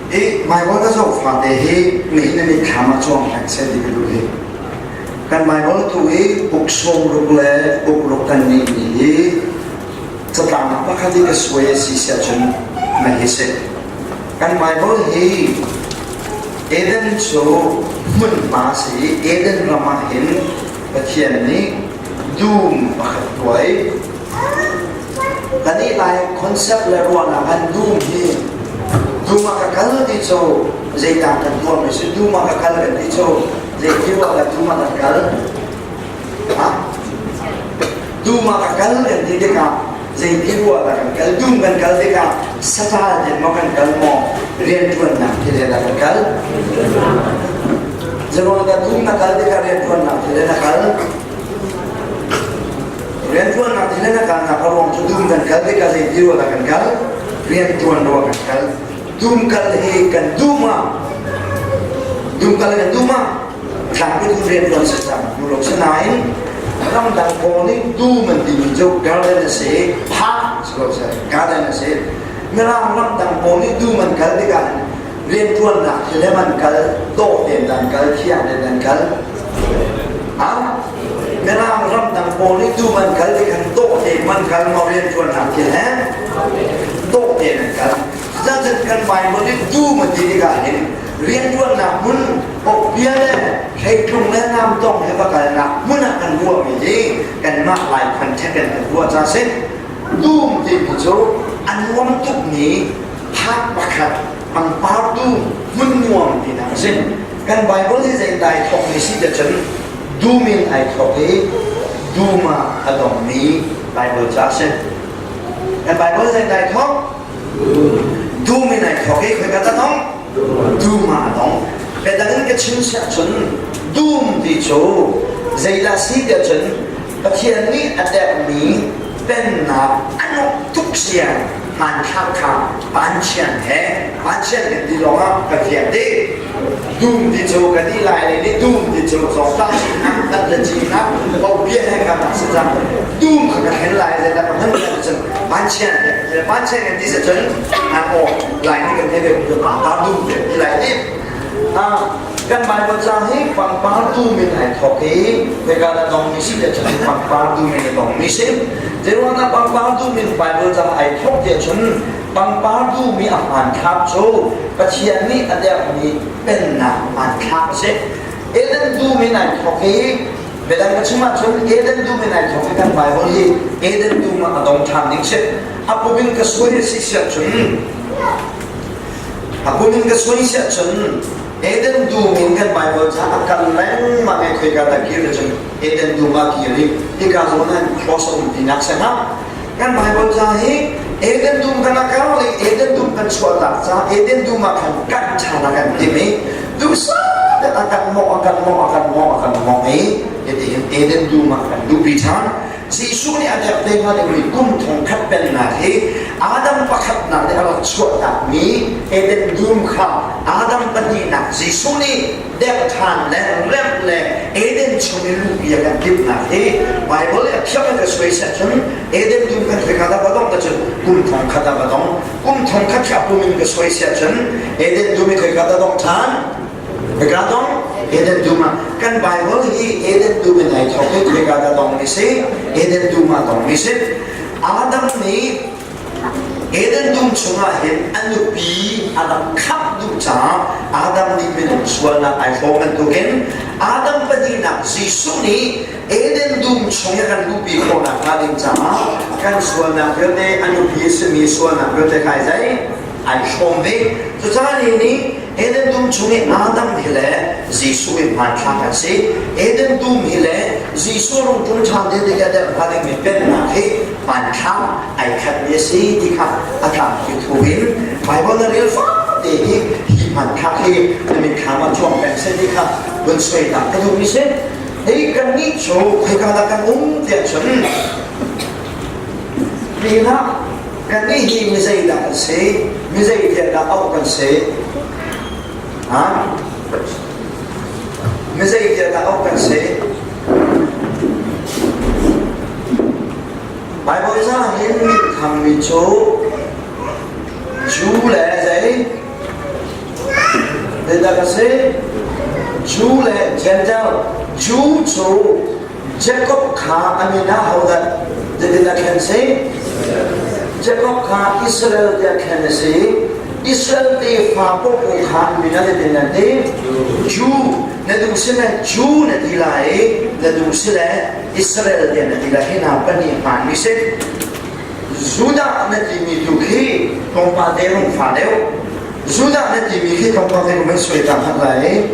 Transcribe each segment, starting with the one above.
Hi Bible ka zoh fate hi nihin na mitthlam ah cuang peng seh ti ka duh hi. Kan Bible tu hi uk 60 le uk ruk kan nih mi hi catlang pakhat i ka suai a si siah cun na hi si. Kan Bible hi Eden cu hmunhma a si i Eden ram ah hin Pathian nih dum pakhat tuah i kan i lai concept le ruahnak an dum hi dum ah ka kal ti cu zeidah kan tuah mi si, dum ah ka kal kan ti cu zei ti ruah dah dum ah kan kal ha? Dum ah ka kal kan ti tikah zei ti ruah dah kan kal? Dum kan kal tikah satal in maw kan kal, maw rianṭuannak thil he dah kan kal? Zeruang dah dum na kal tikah rianṭuannak thil he na kal? Rianṭuannak thil he na kalnak a ruang cu dum kan kal tikah zei ti ruah dah kan kal? Rianṭuan ruah kan kal. Dum kal hi kan dum ah, dum kal kan dum ah tlangpi tu rianṭuan si cang duh lo. Sinain ramdang pawl nih dum an timi cu garden a si, park si ko seh, garden a si. Mirang ramdang pawl nih dum an kal tikah rianṭuannak thil he an kal, dawh tein an kal, thiang tein an kal. Ha? Mirang ramdang pawl nih dum an kal tikhan dawh tein an kal maw, rianṭuannak thil he dawh tein an kal. Cucaah kan Bible nih dum an ti tikah hin rianṭuannak hmun pokpia le hreitlung le namtong he va kalnak hmun ah kan ruahmi hi kanmah Lai context in kan ruah ca si. Dum timi cu a nuam tukmi park pakhat, pangpar dum, hmun nuam tinak a si. Kan Bible hi zeidah ai thawkmi si ti cun dum in ai thawk i dum ah a dongmi Bible ca a si. Kan Bible zeidah ai thawk? Dum in ai thawk i khoika dah dong? Dum ah a dong. Biadang in ka chim siah cun dum ti cu zeidah si tiah cun Pathian nih a derhmi pennak a nuamh tuk siang hmanthlak kha panchian he, panchian kan ti lawngah kan fiang dih. Dum ti cu kan i lai le nih dum ti cu zawngtah sinak tat le cinak bopia he kan rak si cang. Dum kha kan hen lai le kan hman kan cun panchian he, panchian kan ti si cun aw lai nih kan he ve pangpar dum te ti lai ti. Kan Bible caang hi pangpar dum in ai thawk i khoika dah dongmi si tiah cun pangpar dum in a dongmi si. Zeiruangah pangpar dum in Bible caang ai thawk tiah cun pangpar dum i a hmanthlak cu Pathian nih a derhmi pennak hmanthlak a si. Eden dum in ai thawk i biadang ka chim ahcun Eden dum in ai thawk i kan Bible hi Eden dum ah a dong ṭhan ding si. A pum in ka suai a si siah cun A kum in ka suai siah cun Eden dum in kan Bible ca a kal lengmang i khoika dah kir cun Eden dum ah kir i hika zawn ah cross a um tinak si hnga. Kan Bible ca hi Eden dum kan a kal i Eden dum kan chuahtak ca Eden dum ah khan kan ṭhan a kan tim i duhsah a kan mawh, a kan mawh, a kan mawh, a kan mawh i hitihin Eden dum ah kan luhpi ṭhan. Jesuh nih a derh te hnga dingmi kum 1000 pennak hi Adam pakhatnak nih a rak chuahtakmi Eden dum kha Adam pahnihnak Jesuh nih derh ṭhan le remh le Eden chung i luhpi a kan timhnak hi Baibal i a thiam in ka suai seh cun Eden dum kan khoika dah va dong cun kum 1000 ah va dong. Kum 1000 khi a pum in ka suai siah cun Eden dum i khoika dah dong ṭhan? Hika dong Eden dum ah kan Bible hi Eden dum in ai thawk i khoika dah dong mi si? Eden dum ah dong mi si. Adam nih Eden dum chungah hin a nupi a rak khamh duh caah Adam nih minung sualnak ai hrawm bantukin Adam pahnihnak Jesuh nih Eden dum chung i kan luhpi khawhnak hnga ding caah kan sualnak vialte, a nupi a simi sualnak vialte kha ai zei ai hrawm ve. Cucaah ni nih Eden dum chung i Adam hi le Jesuh i hmanthlak an si. Eden dum hi le Jesuh rung ṭum ṭhan te tikah derh hnga dingmi pennak hi hmanthlak ai khatmi a si ti kha a tlangpi thu in Baibal na rel fate hi hi hmanthlak hi na mitthlam ah cuang peng seh ti kha vun suainak ka duhmi si. Hei kannih cu khoika dah kan um tiah cun nihin ah kannih hi mi zeidah kan si? Mi zei dah auh kan si? Ha? Mi zei dah auh kan si? Bible ca hin min thangmi cu Jew le zei? Zeidah ka si? Jew le Gentile. Jew cu Jacob kha a min ah hodah zeitindah thlen si? Jacob kha Israel tiah thlen a si. Israel tefa popo kha an min ah zeitin an ti? Jew. Na duh si le Jew na ti lai i na duh si le Israel tiah na ti lai. Hi hna pahnih hmaanmi si. Judah na timi tu khi tlawmpal te rung fa deuh. Judah na timi khi tlawmpal te rung suai ta hmanh lai.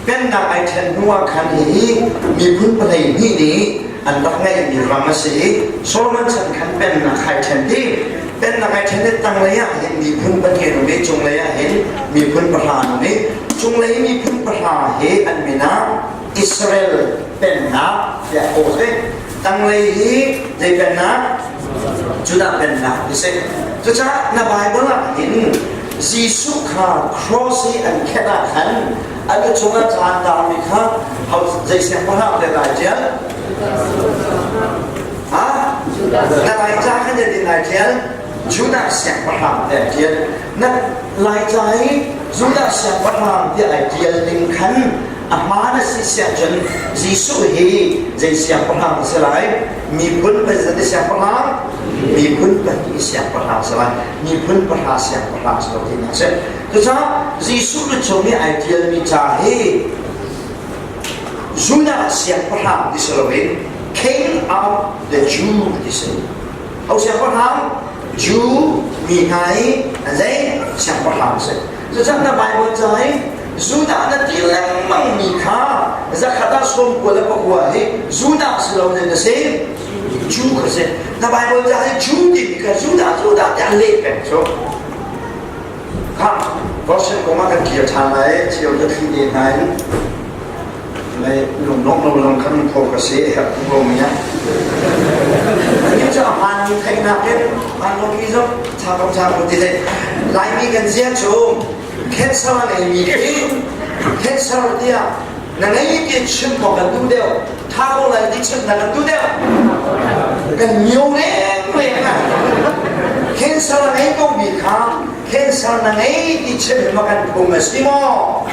Pennak ai ṭhen hnu ah khan hihi miphun palei hnih nih an rak ngeihmi ram a si i Solomon chan khan pennak ai ṭhen ti. Pennak ai ṭhen i tanglei ah hin miphun pahnih an um i cunglei ah hin miphun pahra an um i cunglei miphun pahra hi an min ah Israel pennak tiah kawh a si. Tanglei hi zei pennak? Judah pennak ti si. Cucaah na Bible ah hin Jesuh kha cross i an khenh ah khan a lu cungah caan tarmi kha zei siangpahrang te lai ṭial? Ha? Na Laica khan zei tin lai ṭial? Judah siangpahrang te ṭial. Na Laica hi Judah siangpahrang tiah ai ṭial ning khan A hmaan a si siah cun Jesuh hi zei siangpahrang a si lai? Miphun pazat i siangpahrang? Miphun pahnih i siangpahrang a si lai. Miphun pahra siangpahrang a si lo tinak a si. Cucaah Jesuh lu chung i ai ṭialmi ca hi Judah siangpahrang ti si loin King of the Jew ti si. Ho siangpahrang? Jew mi hna i zei siangpahrang a si. Cucaah na Bible ca hi Judah na ti lengmang mi kha zakhat ah 99 hi Judah si lo ning a si. Jew kha si. Na Bible ca hi Jew timi kha Judah Judah tiah leh peng cu. Kha Goshen kong ah kan kir ṭhan lai cheu ka thli te hna in lai lunglawmh lo lang khan kho ka si herh tuk lo mi ah. Ani cu a hmaan mi theihnak in hmaan lo mi zong cha ko cha ko ti dei. Laimi kan zia cu Cancer a ngeimi khi cancer tiah na ngei ti chim maw kan duh deuh tha ko lai ti chim na kan duh deuh kan mio leng leng ah cancer a ngei ko mi kha cancer na ngei ti chim ma kan phung a si maw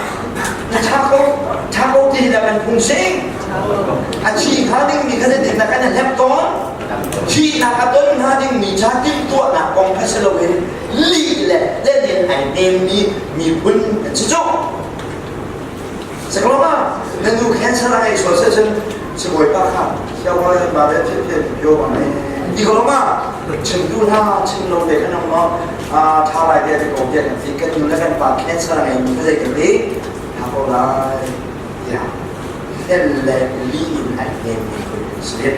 na tha ko tha ko ti na kan phung si a thi hnga ding mi kha zeitin na kan hlep tawn thihnak a ton hnga ding mi ca timhtuahnak kong kha si loin lih le hlen in ai hnemmi miphun an si cu. Sakloma na nu cancer a ngei sual se cun sibawipa kha siawa ba le thil thil pio bang ai ti ko ma chim tu hna chim lo te khan ma a tha lai te te ko te kan ti kan nu le kan pa cancer a ngei mi kha zei kan ti tha ko lai ya hlen le li in ai hnem mi si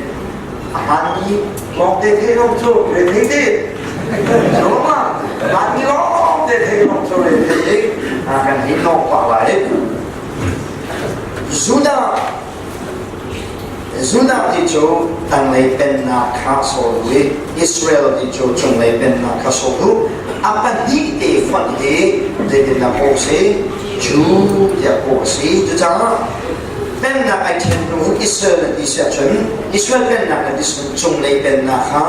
a hmanmi lawngte thei lo cu re thei ti ma hmanmi lawngte thei lo cu re thei ti kan hi nok pah lai Judah Judah ti cu tanglei pennak kha sawl i Israel ti cu cunglei pennak kha sawl u a pahnih te fonh hi zeitindah kawh si Jew tiah kawh a si cucaah Pennak ai ṭhen hnu Israel na ti si ahcun Israel pennak na ti cunglei pennak kha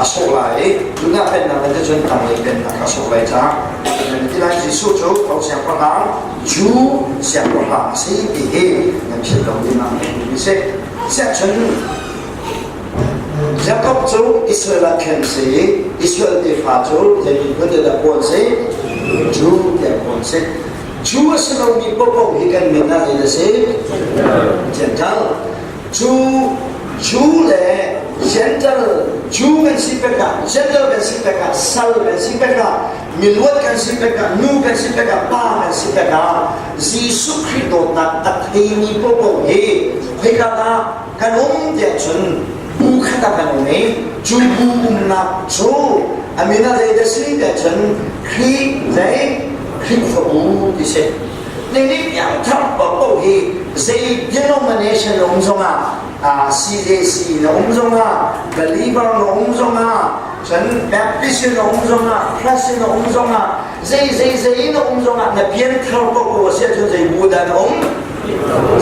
a sawh lai i Judah pennak na ti cun tanglei pennak kha a sawh lai caah nan ti lai Jesuh cu tho siangpahrang Jew siangpahrang a si ti hi nan philh lo ding ah mi si. Siahcun Jakob cu Israel ah khen si i Israel tefa cu zei miphun dah kawl si? Jew tiah kawl si. Jew a si lomi paohpaoh hi kan min ah zei a si? Gentile. Cu Jew le Gentile, Jew kan si pek ah, Gentile kan si pek ah, sal kan si pek ah, miluat kan si pek ah, nu kan si pek ah, pa kan si pek ah, Jesuh Khrih dawtnak a theimi paohpaoh hi khoika dah kan um tiah cun bu khat ah kan um i cu bu umnak cu a min ah zei dah si tiah cun Khrih zei Khrihfabu ti si. Nihin piangthar paohpaoh hi zei denomination na um zongah CAC na um zongah believer na um zongah cun Baptist na um zongah Press na um zongah zei zei zei na um zongah na pianthar paohpaoh a si ahcun zei bu dah na um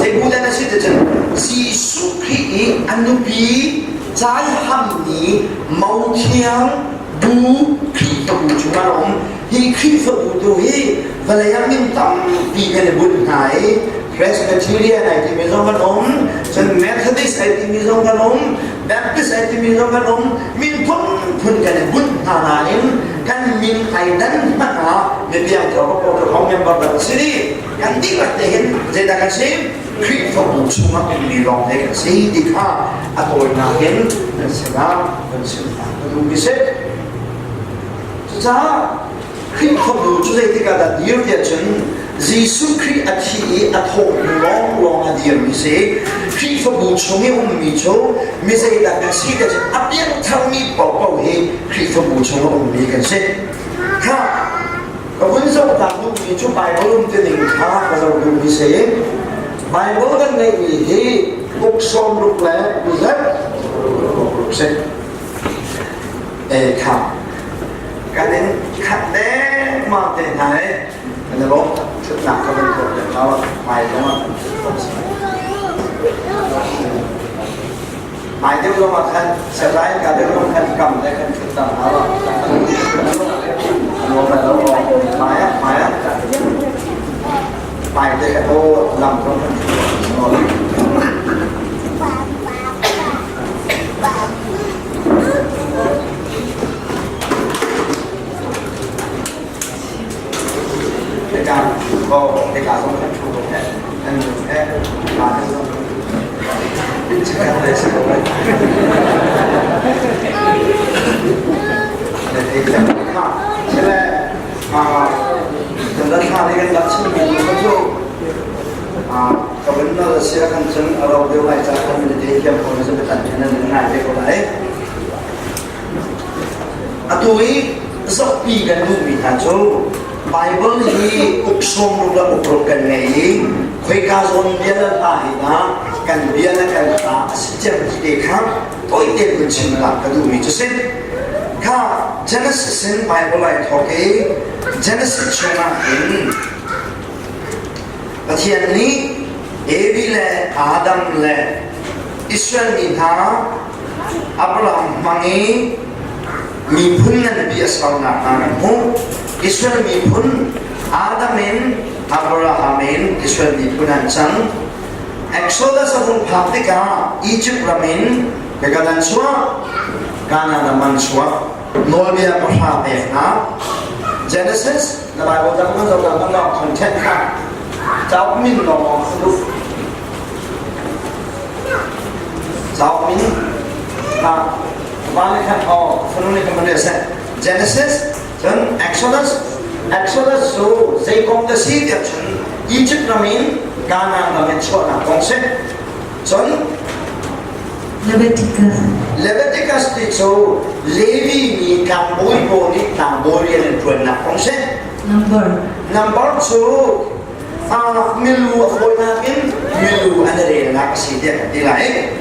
zei bu dah na si ticun Jesuh Khrih i a nupi caiham ni mo thiang Bu Khrihfabu chungah a um. Hi Khrihfabu tu hi vawlei ah min tampi kan i bunh hna i Presbyterian ai timi zong kan um, cun Methodist ai timi zong kan um, Baptist ai timi zong kan um, min phunphun kan i bunh hna nain kan min ai dan hmanh ah mipiang thar ko ko member kan si dih. Kan dihlak te hin zeidah kan si? Khrihfabu chungah ummi lawng te kan si ti kha a tawinak in nan sinah kan chim hna ka duhmi si. Cucaah Khrihfabu cu zeitik ah dah dir tiah cun Jesuh Khrih a thi i a thawh hnu lawnglawng a dirmi si. Khrihfabu chung i ummi cu mi zeidah kan si tiah cun a piangtharmi paohpaoh hi Khrihfabu chung a ummi kan si. Kha ka vun zoh ta duhmi cu Bible um tining kha ka zoh duhmi si. Bible kan ngeihmi hi uk 60 le zet si. E kha kan in khat dengmang te hna i kan i lawm ṭhutnak ka van tuah piak hna hmai zong ah kan ṭhut khawh si. Hmai deuh zong ah khan sazai ka deuh zong khan kam le kan ṭhut ta hna lo. Lawm lai lo hmai ah hmai ah hmai te kha aw lam zong kan ṭhut. Ka vun nal a si ahkhan cun a ro deuh lai caah khan nan i theithiam ko na biatan khan nan ngai te ko lai. Atu i zohpi kan duhmi hna cu Bible hi uk 60 le uk ruk kan ngei i khoika zawn bia le hla hi dah kan bia le kan hla a si cem ti te kha tawite vun chim lak ka duhmi cu si. Kha Genesis in Bible ai thawk i Genesis chungah hin Pathian nih Evi le Adam le Israel mi hna Abraham hmang i miphun nganpi a sernak hna kan hmuh. Israel miphun Adam in Abraham in Israel miphun an cang. Exodus a hung phak tikah Egypt ram in Kakan an chuah, Canaan ram an chuak. Nawlbia pahra pek hna. Genesis na Bible dang man zoh dang lawng content kha cauk min lawng a duh. Cauk min ha van khan o fanu ne kan se Genesis cun Exodus Exodus cu zei kong da si tiah cun Egypt ram in Canaan ram in chuahnak kong si. Cun Leviticus. Leviticus ti cu Levi mi tlangbawi pawl nih tlangbawi rian an ṭuannak kong si. Number. Number cu milu a fawinak in milu an i relnak a si tiah kan ti lai.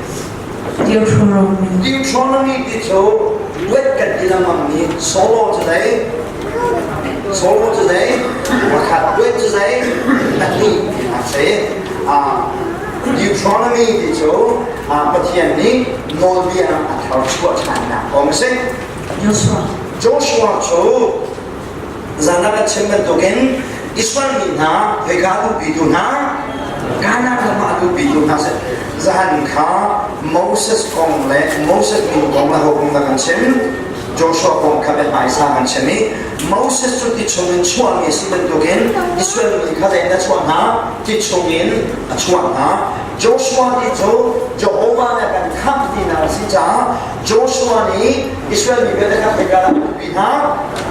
Deuteronomy. Deuteronomy ti cu luat kan ti lengmang mi solo cu zei solo cu zei pakhat luat cu zei pahnih tinak si. Deuteronomy ti cu Pathian nih nawlbia a tharchuah ṭhannak kong a si. Joshua. Joshua cu zan ah kan chim bantukin Israel mi hna khoika a luhpitu hna Canaan ram ah a luhpitu hna si. Zahan kha Moses kong le Moses min kong le ho kong dah kan chim? Joshua kong kha biahmaisa kan chim i Moses cu ti chungin chuahmi a si bantukin Israel mi kha zei in a chuah hna? Ti chungin a chuah hna. Joshua nih cu Jehovah nih a kan khamh tinak a si caah Joshua nih Israel mi vialte kha khoika dah a luhpi hna?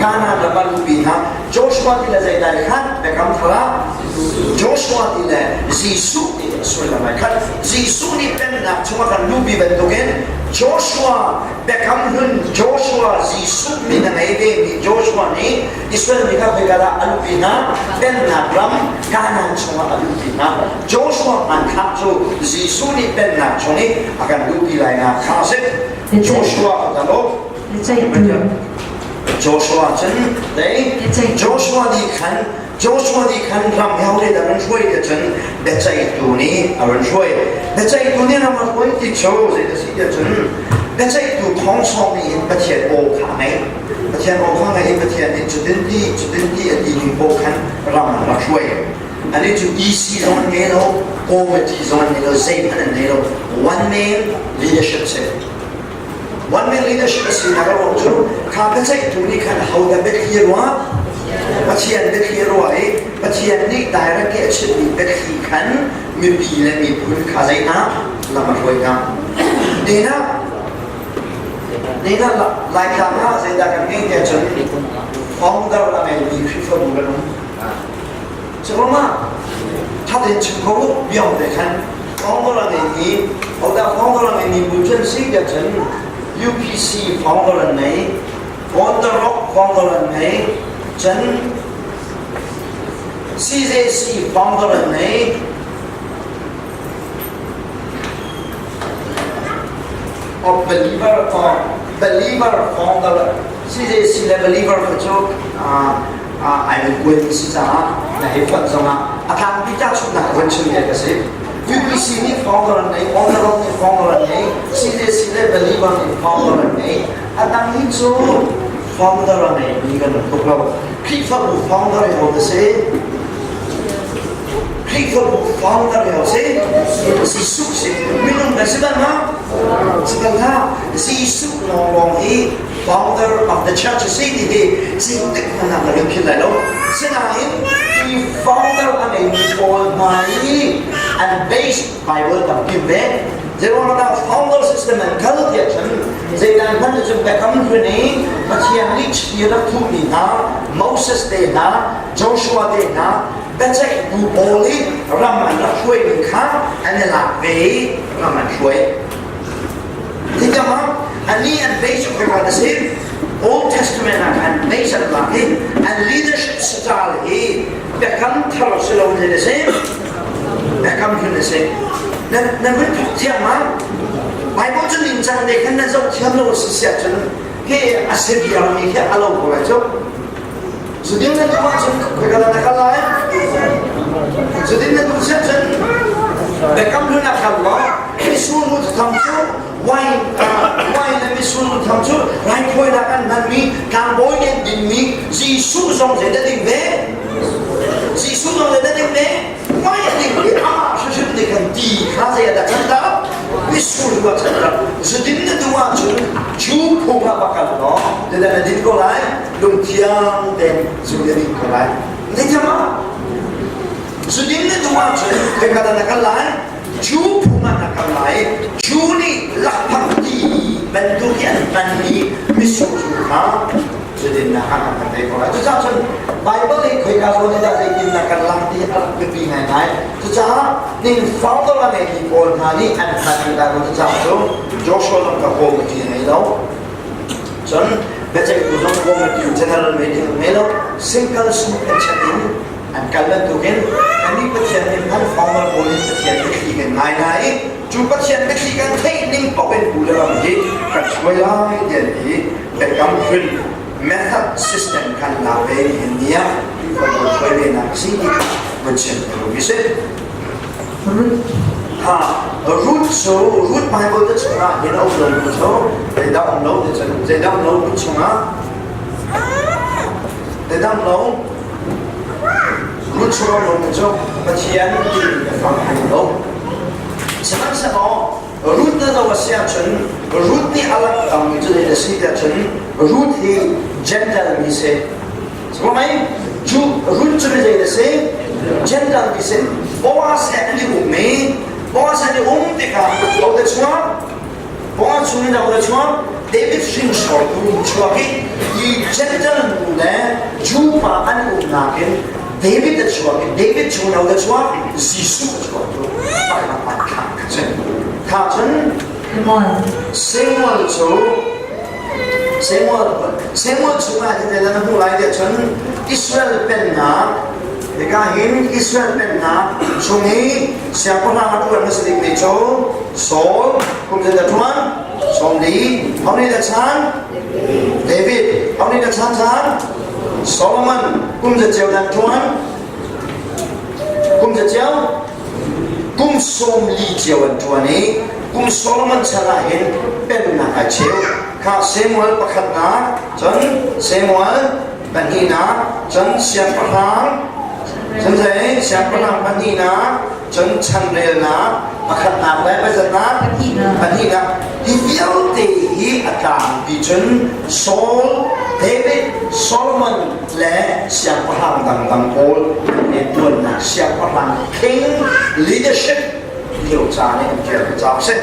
Canaan ram ah a luhpi hna. Joshua ti le zeidah khan Biakam Thar ah Joshua ti le Jesuh ti a sullam ai khat. Jesuh nih pennak chungah kan luhpi bantukin Joshua Biakam Hlun Joshua Jesuh min a ngei vemi Joshua nih Israel mi kha khoika dah a luhpi hna? Pennak ram Canaan chungah a luhpi hna. Joshua hmanthlak cu Jesuh nih pennak chung i a kan luhpi lainak kha a si. Joshua a kan uk. Joshua cun dei Joshua nih khan Joshua nih khan ram he hore dah run hruai ti cun biaceihtu nih a run hruai. Biaceihtu nih ram a hruai ti cu zei a si tiah cun. Biaceihtu thawngsawng nih hin Pathian aw kha a ngaih. Pathian aw kha ngaih i Pathian nih cutin ti, cutin ti a ti ning paoh khan ram an rak hruai. Anih cu EC zong an ngei lo, committee zong an ngei lo, zeihmanh an ngei lo. One man leadership si. One man leadership a sinak a ruang cu kha biaceihtu nih khan hodah biathli ruah Pathian biathli ruah i Pathian nih direct i a chimmi biathli khan mipi le miphun kha zeidah lam a hruai hna. Nihin ah Laitlang ah zeidah kan ngei tiah cun founder a ngeimi Khrihfabu kan um. Curuangah ṭha tein chim ko u biang te khan founder a ngeimi hodah founder a ngeimi bu cu an si tiah cun UPC founder an ngei, On the Rock founder an ngei, cun CJC founder an ngei, of believer or believer founder CJC le believer kha cu ai van kuai si caah na hei fonh zongah a tlangpi tahchunhnak van chim ve ka si. UPC nih founder an ngei, On the Rock nih founder an ngei, CJC le believer nih founder an ngei. A dang hi cu founder a ngeimi kan um tuk lo. Khrihfabu founder hi ho si? Khrihfabu founder hi ho si? Jesuh si. Minung kan si bal ma? Si bal hlah. Jesuh lawnglawng hi founder of the church a si ti hi zeitik hmanh ah na rin philh lai lo. Sinain hi founder a ngeimi pawl hna hi an base Bible tampi ve. Zeiruangah founder system an kal tiah cun zeidan hmanh cun biakam hlun i Pathian nih chiti rak thuhmi hna Moses te hna Joshua te hna biaceihtu pawl i ram an rak hruaimi kha an i lak ve i ram an hruai. Tikah ani an base khoika na si Old Testament ah khan base an lak i an leadership style hi biakam thar si lo in a si biakam hlun a si nan nan vun thawk thiam ma Bible cu ningcang te khan nan zoh thiam lo si siah cun hi a si biarmi khi a lo ko lai cu Zudin na duh ahcun khoika dah na kal lai? Zudin na duh siah cun biakam hlun ah kal law mitsur mu tham cu wine wine le mitsur mu tham cu raithawinak an hmanmi tlangbawi nih an dinmi Jesuh zong zei dah ding ve? Jesuh zong zei dah ding ve? Wine a ding i amah hrimhrim nih khan ti kha zei ah dah can dah? Mitsur zu ah can dah? Zudin na duh ahcun Jew phung ah va kal law zeidah na din ko lai? Lungthiang tein zu na ding ko lai. Zeicah zudin na duh ahcun khoika dah na kal lai? Jew phung ah na kal lai. Jew nih lakphak ti bantuk i an hmanmi mitsur zu kha zudin nak ah kan hman ve ko lai. Cucaah cun Baibal i khoika zawn i dah zeitin na kan lang ti a rak biapi ngaingai. Cucaah ning founder a ngeimi pawl hna nih an hmanmi Baibal cacaang cu Joshua zong ka committee a ngei lo. Cun biaceihtu zong committee general meeting an ngei lo. Single suit an check in an kal bantukin kannih Pathian nih hman founder pawl in Pathian biathli kan ngai hna i cu Pathian biathli kan theih ning paoh in bu le ram hi kan hruai lai ti an ti biakam hlun method system kan la ve nihin ni ah Khrihfabu hruai ve nak a si ti kha vun chim ka duh mi si. Ha Ruth cu Ruth Bible te chungah hin a um lo mi cu zeidah um lo ti cun zeidah um lo Ruth chungah zeidah um lo Ruth chungah um lo mi cu Pathian ti biafang a um lo. Sihmanhsehlaw Ruth na zoh a si ahcun Ruth nih a langhtermi cu zei a si tiah cun Ruth hi Gentile mi si. Mei cu Ruth cu zei a si? Gentile mi si. Boaz he an i um i Boaz an i um tikah ho te chuak? Boaz chung in ho te chuak? David hringsortu chuak i hi Gentile nu le Jew pa an umnak in David a chuak i David chung in ho te chuak? Jesuh a chuak cu pakhat an thlah kha cun kha cun Samuel cu Samuel Samuel chungah hin na hmuh lai tiah cun Israel pennak hika hin Israel pennak chung i siangpahrang a ṭuan hmasa bikmi cu Saul kum zei dah ṭuan 40 ho nih dah chan David ho nih dah chan chan Solomon kum zaceo dah ṭuan kum zaceo kum 40 cio an ṭuan i. Kum Solomon chan ah hin pennak ai cheu. Kha Samuel pakhatnak, cun Samuel pahnihnak, cun siangpahrang, cun zei siangpahrang pahnihnak, cun chanrelnak pakhatnak le pazatnak pahnihnak. Hi vialte hi a tlangpi cun Saul, David, Solomon le siangpahrang dangdang pawl an rianṭuannak siangpahrang king leadership lio ca nih an ṭial cauk si.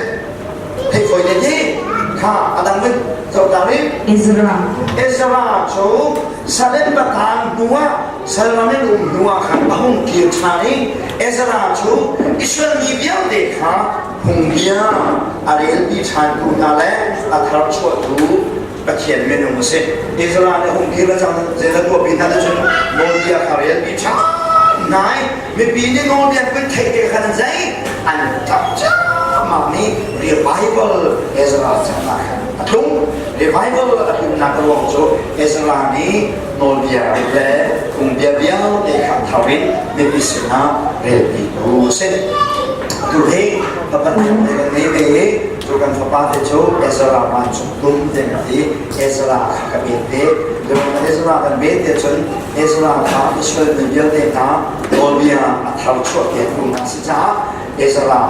Hei fawi te hi kha a dang vun zoh ta rih. Ezra. Ezra cu Salem batang hnu ah Salram in um hnu ah khan a hung kir ṭhan i Ezra cu Israel mi vialte kha phungbia a relpi ṭhantu hna le a tharchuahtu Pathian minung a si. Israel nih hung kir le cang zeidah tuahpi hna cun nawlbia kha relpi ṭhan hna i mipi nih nawlbia kan theih te khan an zei an ṭap ciammam i revival Ezra chan ah khan a tlung. Revival a tlunnak a ruang cu Ezra nih nawlbia le phungbia vialte kha thar in mipi sinah relpitu a si. Tu hi Pathian nih kan ngei ve i cu kan fapa te cu Ezra vancung tum te ka ti Ezra kha ka bet ve. Cun Ezra kan bet te cun Ezra kha Israel mi vialte hna nawlbia a thar chuah piaktu hna si caah Ezra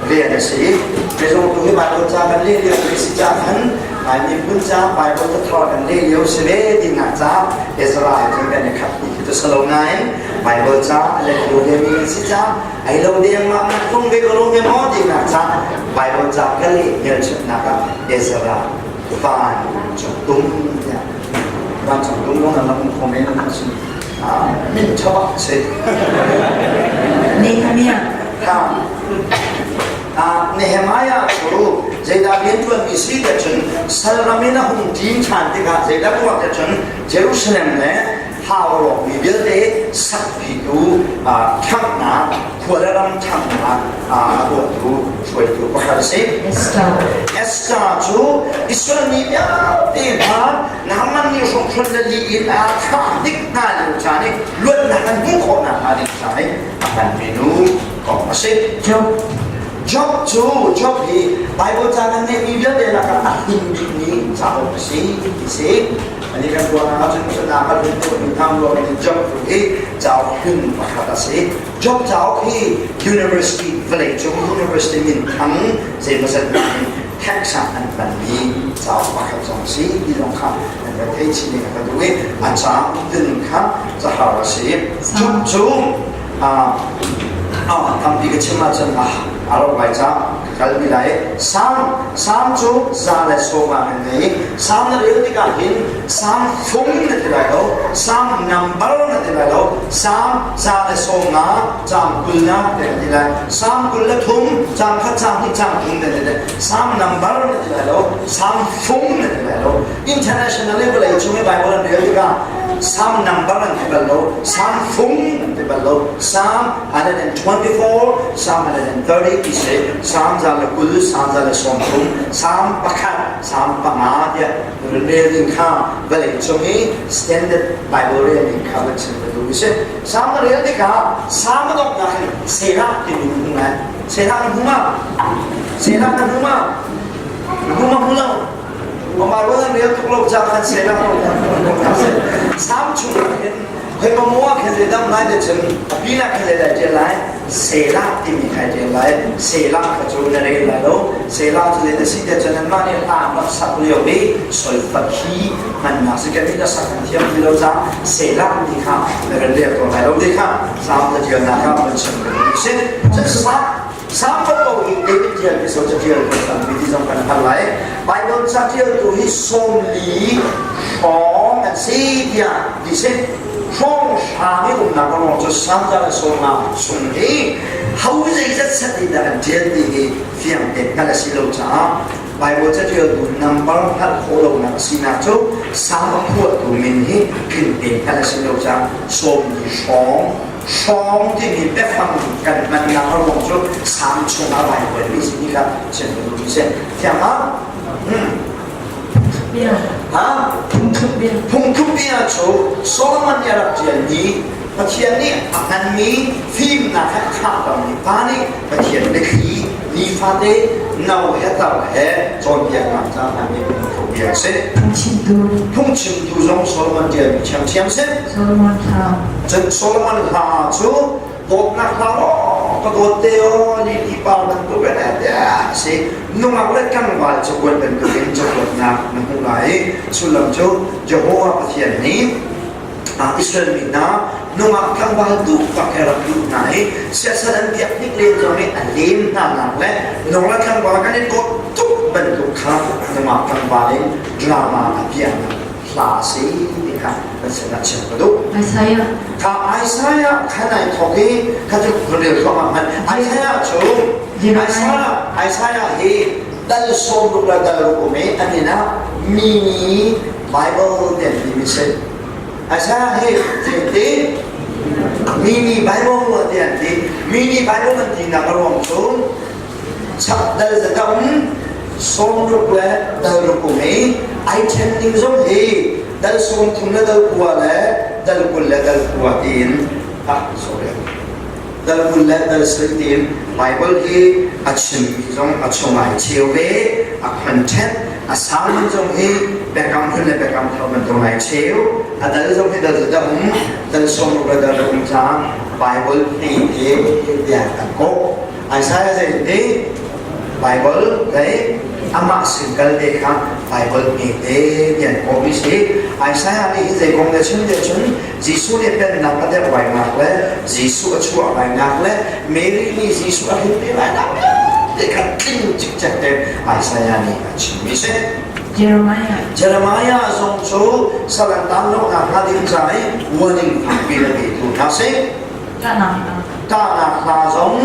rian a si. Mizong tu hi Bible ca kan leh lio mi si caah khan Lai miphun ca Bible cathar kan leh lio si ve tinak caah Ezra he cun kan i khat ti khi cu si lo nain Bible ca a let lio ve mi kan si caah ai lo deng ma na tlung ve ko lo ve maw tinak caah Bible ca ka leh hmelchunhnak ah Ezra van cung tum tiah vancung tum lawng nan rak um kho men an si min ṭha si. Nehemiah. Ha. Nehemiah cu zeidah rian ṭuanmi si te cun salram in a hung ṭin ṭhan tikah zeidah tuah te cun Jerusalem le hau rawkmi vialte sakpitu ṭhanghnak khua le ram ṭhanghnak a tuahtu hruaitu pakhat a si. Esther. Esther cu Israel mi vialte hna Naaman nih hrawkhrol le lih in a thah dik hna lio caan i luatnak an hmuh khawh nakhnga ding ca i a hmanmi nu kong a si. Job. Job cu Job hi Bible ca kan ngeihmi vialte lakah a him bikmi cauk a si ti si. Ani kan ruahnak ahcun cun a kan hun tuahmi hna ruang in Job hi cauk hlun pakhat a si. Job cauk hi university vawleicung university minthang zeimawzat in text ah an hmanmi cauk pakhat zong a si ti zong kha an kan thei chin ding ka duh i a ca umtuning kha cahar a si. Cu cu tampi ka chim ahcun a ro lai ca ka kalpi lai. Salm Salm cu 110 ah kan ngei. Salm na rel tikah hin Salm fung na ti lai lo, Salm number na ti lai lo, Salm 115 caang 20 te kan ti lai. Salm 23 caang khat caang hnih caang thum na ti lai. Salm number na ti lai lo, Salm fung na ti lai lo. International level vawlei cung i Bible an rel tikah Salm number an ti bal lo, Salm fung an ti bal lo. Psalm 124, Psalm 130 ti si, Psalm 120, Psalm 130, Psalm pakhat, Psalm panga tiah rel ding kha vawlei cung i standard Bible rel ding kha van chim ka duh si. Psalm na rel tikah Psalm a donghnak hin Selah timi na hmu lai. Selah na hmu ma? Selah na hmu ma? Na hmu ma hmu lo? Amah rual an rel tuk lo ca khan Selah Psalm chung ah hin Hoi maw khin le dam lai te cun a pin ah khin le dai ṭial lai Selah timi khai ṭial lai Selah kha cu na rel lai lo Selah cu zei na si te cun anmah nih hla an rak sak lio i solfa khi hmannak si kan na sak kan thiam ti lo caah Selah ti kha na kan rel ko lai lo ti kha Salm caṭialnak ah van chim ka duh si cun Salm paoh hi David ṭial mi so caṭial ko tampi ti zong kan hngalh lai Bible caṭialtu hi 40 hrawng an si tiah ti si. Hrawng hrang i umnak a ruang cu Santa le Sawma chung hi ho zeizat set in dah an ṭial ti hi fiang tein hngalh a si lo caah Bible caṭialtu number hngalh khawh lonak a sinak cu Salm a phuahtu min hi tling tein hngalh a si lo caah 40 hrawng hrawng timi biafang kan hmannak a ruang cu Salm chungah Bible mi si ti kha chim ka duh mi si. Thiang ah Phungthlukbia cu Solomon nih a rak ṭialmi Pathian nih a hmanmi fimnak he a khahtermi pa nih Pathian biathli Nifate no he tar he cawnpiaknak ca hna nih bia a si. Phungchimtu. Phungchimtu zong Solomon ṭialmi ṭhiamṭhiam si. Solomon hla. Cun Solomon hla cu dawtnak hla aw ka dawt te aw lili par bantuk in tiah a si. Nungak le tlangval cakuat bantukin cakuatnak na hmuh lai i sullam cu Jehovah Pathian nih Israel mi hna nungak tlangval duh bak he rak duh hna i siasal an biak hnik len zong i a lem hna nak le nungak tlangval kan i dawt tuk bantuk kha nungak tlangval in drama a piahnak hla a si ti kha kan sinah chim ka duh. Isaiah. Kha Isaiah khan ai thawk i kha cu kan rel thluahmah hmanh Isaiah cu Isaiah Isaiah hi dal 60 le dal ruk um i an inn ah mini Bible ti an timi si. Isaiah hi theite mini Bible ti an ti. Mini Bible an tinak a ruang cu chak dal zatam 60 le dal ruk um i ai ṭhen ning zong hi dal 30 le dal kua le dal 20 le dal kua tiin ah sorry dal 20 le dal sarih tiin Bible hi a chimmi zong a chung ai cheu ve a content a sermon zong hi biakam hlun le biakam thar bantuk ai cheu a dal zong hi dal dal um dal 60 le dal um caah Bible hme te bia kan kawh Isaiah zei ti Bible lei amah sin kal te kha Bible hme te tian kawhmi si Isaiah nih hi zei kong le chim te cun Jesuh nih pennak a derh lainak le Jesuh a chuah lainak le Mary nih Jesuh a hrin te lainak te kha tling cikcek te Isaiah nih a chimmi si. Jeremiah. Jeremiah zong cu salan tan lo nak hnga ding ca i warning fakpi le petu hna si. Ṭahnak hla zong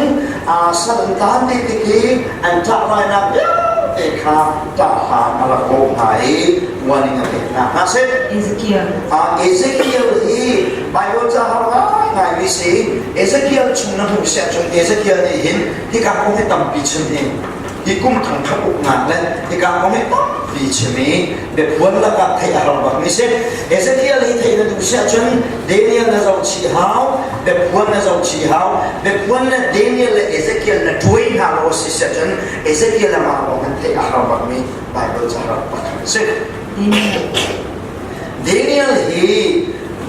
aa sal tan te tik i an ṭah lainak vialte kha ṭah hla a rak bawh hna i warning a pek hna hna seh. Ezekiel. Ezekiel hi Bible ca har ngaingai mi si. Ezekiel chung na hmuh siah cun Ezekiel nih hin hika kong hi tampi chim hi hi kum thangṭhat uknak le hika kong hi tampi chim i biaphuan lakah theih a har bak mi si. Ezekiel hi theih na duh siah cun Daniel na zoh chih hau, biaphuan na zoh chih hau, biaphuan le Daniel le Ezekiel na ṭuai hna lo a si siah cun Ezekiel amah lawng hin theih a har bak mi Bible ca rak pakhat a si. Daniel hi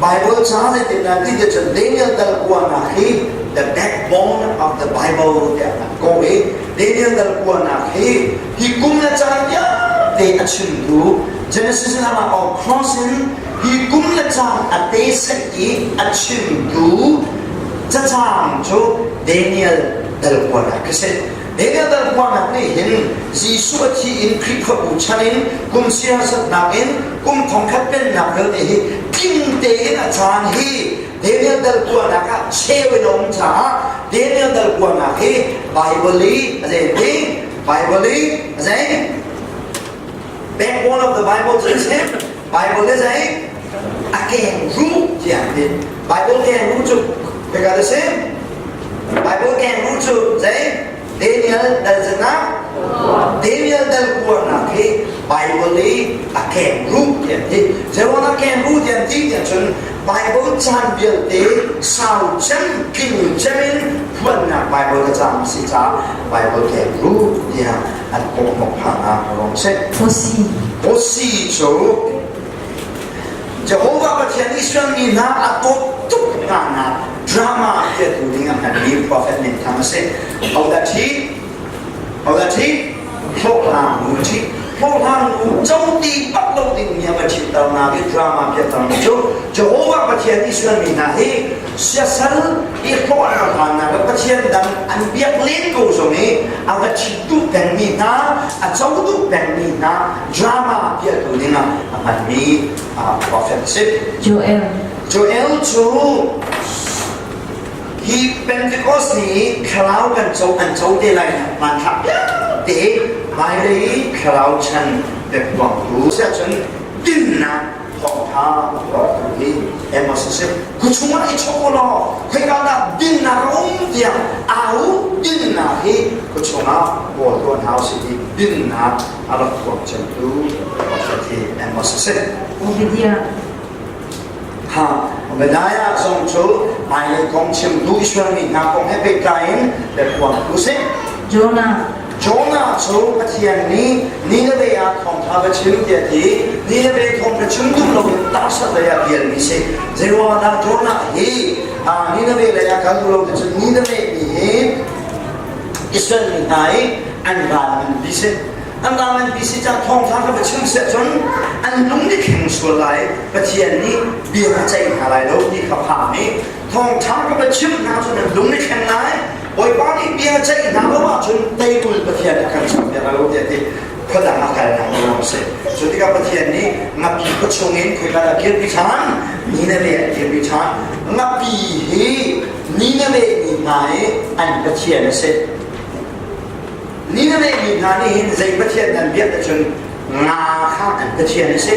Bible ca zeitindah ti te cun Daniel dal kuanak hi the backbone of the Bible tiah an kawh i Daniel dal kuanak hi hi kum le caan vialte a chimtu Genesis lam ah cross in hi kum le caan a te sek i a chimtu cacang cu Daniel dal kuanak khi si. Daniel dal kuanak nih hin Jesuh a thi in Khrihfabu chan in kum siasatnak in kum thongkhat pennak vialte hi tling tein a caan hi Daniel dal kuanak ah cheu in a um caah Daniel dal kuanak hi Bible i a zei ti Bible i a zei backbone of the Bible cu a si Bible le zei a keng ruh tiah an ti Bible keng ruh cu hika a si Bible keng ruh cu zei Daniel dal zana Daniel dal kuarnak hi Bible i a keng ruh tiah an ti zeiruang a keng ruh tiah an ti tiah cun Bible caan vialte sau cem tling cem in phuannak Bible ka caang si caah Bible keng ruh tiah an kawhmawk phah rong seh. Hosi. Hosi cu Jehovah Pathian Israel mi hna a dawt tuk hna nak drama piatu ding a hmanmi prophet min thang a si. Hodah ṭhi? Hodah ṭhi? Hlawhhlang nu ṭhi. Hlawhhlang nu co ti bak lo ding mi a va ṭhitter hna i drama piater mi cu Jehovah Pathian Israel mi hna hi siasal i hlawh an rak hlannak le Pathian dang an biak len ko zong i a va ṭhit duh pengmi hna a co duh pengmi hna drama piahtu dingah a hmanmi prophet a si. Joel. Joel cu hi Pentecost ni thlarau kan co an co te lai hmanthlak vialte hmailei thlarau chan biapuangtu siahcun dinnak thawngtha tuahtu hi Amos a si. Khuachung ah i chawk u law khoika dah dinnak a um tiah au dinnak hi khuachung ah kawl tuan hau si i dinnak a rak tuak cemtu prophet hi Amos a si. Obadiah. Ha, Obadiah zong cu hmailei kong chimtu Israel mi hna kong he pehtlai in biaphuangtu si. Jonah. Jonah cu Pathian nih Nineveh ah thawngṭha va chim tiah ti. Nineveh thawngṭha chim duh loin Tarsas lei ah fialmi si. Zeiruangah Jonah hi Nineveh lei ah kal duh lo ti cun Nineveh mi hi Israel mi hna i an ral nganpi si. An ral nganpi si cang thawngṭha kha va chim seh cun an lung nih thleng sual lai. Pathian nih bia a ceih hna lai lo ti kha phang i thawngṭha ka va chimh hna cun an lung nih thleng lai. Bawipa nih bia ceih hna lo ahcun teirul Pathian a kan champiak lo tiah ti khuadang ah kalnak lawng a si. Cu tikah Pathian nih ngapi khua chungin khoika dah kirpi ṭhan? Nineveh ah kirpi ṭhan. Ngapi hi Nineveh mi hna i an Pathian a si. Nineveh mi hna nih hin zei Pathian an biak ahcun nga kha an Pathian a si.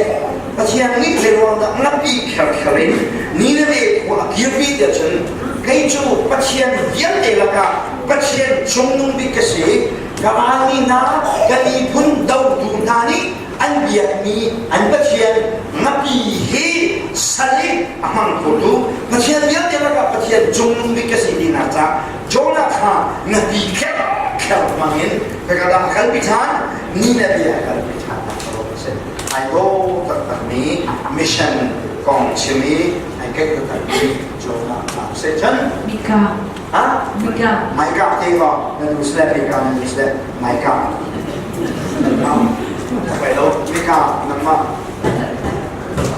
Pathian nih zeiruang dah ngapi kherkher in Nineveh khua a kirpi tiah cun kei cu Pathian vialte lakah Pathian cungnung bik ka si. Ka ralmi hna, ka miphun dotu hna nih an biakmi an Pathian ngapi hi sal i a hmang khotu Pathian vialte lakah Pathian cungnung bik ka si tinak ca Jonah kha ngapi kher kher hmangin ka dah kalpi ṭhan Nineveh ah kalpi ṭhan a si. Ai dawh taktakmi mission kong chim i ai keih taktakmi Jonah kha a si. Cun Mika. Ha? Mika. Micah te ko na nu sile Mika na nu sile Micah. A poi lo Mika nangmah.